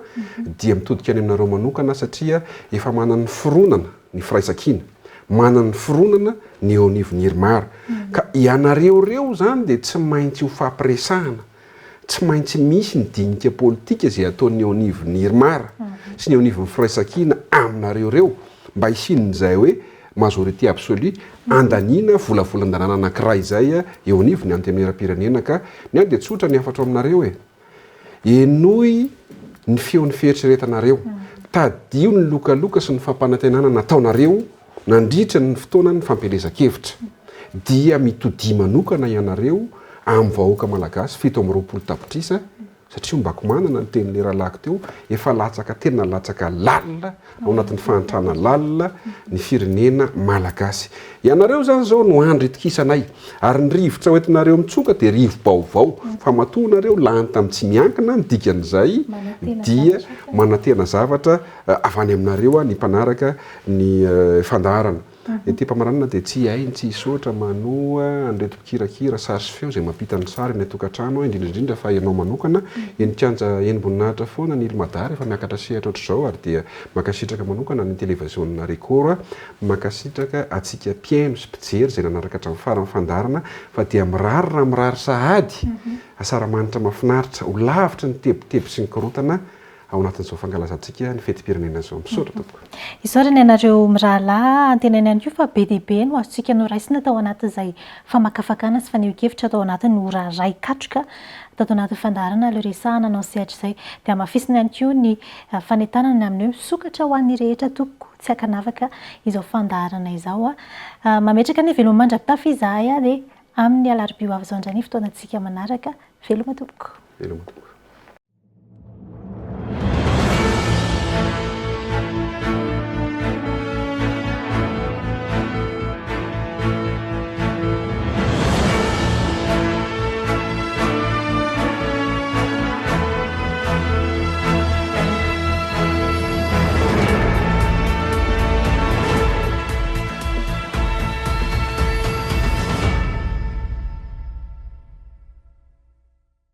dia mitodika any aminareo manokana satria efa manana ny fironana ny firaisankina, manana ny fironana ny eo anivon'ny IRMAR. Ka ianareo ireo izany dia tsy maintsy ho fampiresahana, tsy maintsy misy ny dinika politika izay ataon'ny eo anivon'ny IRMAR sy ny eo anivon'ny firaisankina aminareo ireo mba hisian'izay hoe majorité absolue andaniana volavolan-dalàna anankiray izay eo anivon'ny Antenimierampirenena ka ny ahy dia tsotra ny hafatro aminareo e! Henoy ny feon'ny fieritreretanareo, tadidio ny lokaloka sy ny fampanantenana nataonareo. nandritra ny fotoanan'ny fampielezan-kevitra. Dia mitodia manokana ianareo amin'ny vahoaka malagasy 27 tapitrisa satria ombako manana ny tenin'ilay rahalahiko teo, efa latsaka tena latsaka lalina ao anatin'ny fahantrana lalina ny firenena malagasy. Ianareo izany izao no andry itokisanay, ary ny rivotra hoentinareo mitsoka dia rivo-baovao, fa matoa nareo lany tamin'ny tsy miankina, ny dikan'izay dia manantena zavatra avy any aminareo ny mpanaraka ny fandaharana. Ety am-pamaranana dia tsy hay ny tsy hisaotra manoa an'ireto mpikirakira sary sy feo izay mampita ny sary any an-tokantrano, indrindra indrindra fa ianao manokana. Eny kianja enim-boninahitra foana ny Ilmada rehefa miakatra sehatra ohatr'izao ary dia mankasitraka manokana ny televiziona Record, mankasitraka antsika mpihaino sy mpijery izay nanaraka hatramin'ny faran'ny fandaharana fa dia mirary raha mirary sahady asaramanitra mahafinaritra ho lavitry ny tebiteby sy ny korontana ao anatin'izao fankalazantsika ny fetim-pirenena izao. Misaotra tompoko. Isaorana ianareo mirahalahy, antenaina ihany koa fa be dia be no azontsika noraisina tao anatin'izay famakafakana sy fanehoan-kevitra tao anatin'ny ora iray katroka tato anatin'ny fandaharana Aleo Resahana Anao Sehatra izay. Dia hamafisina ihany koa ny fanentanana ny amin'ny hoe misokatra ho an'ny rehetra tompoko tsy ankanavaka izao fandaharana izao. Mametraka ny veloma mandra-pitafa izahay dia amin'ny alarobia ho avy izao indray ny fotoanantsika manaraka. Veloma tompoko. Veloma tompoko.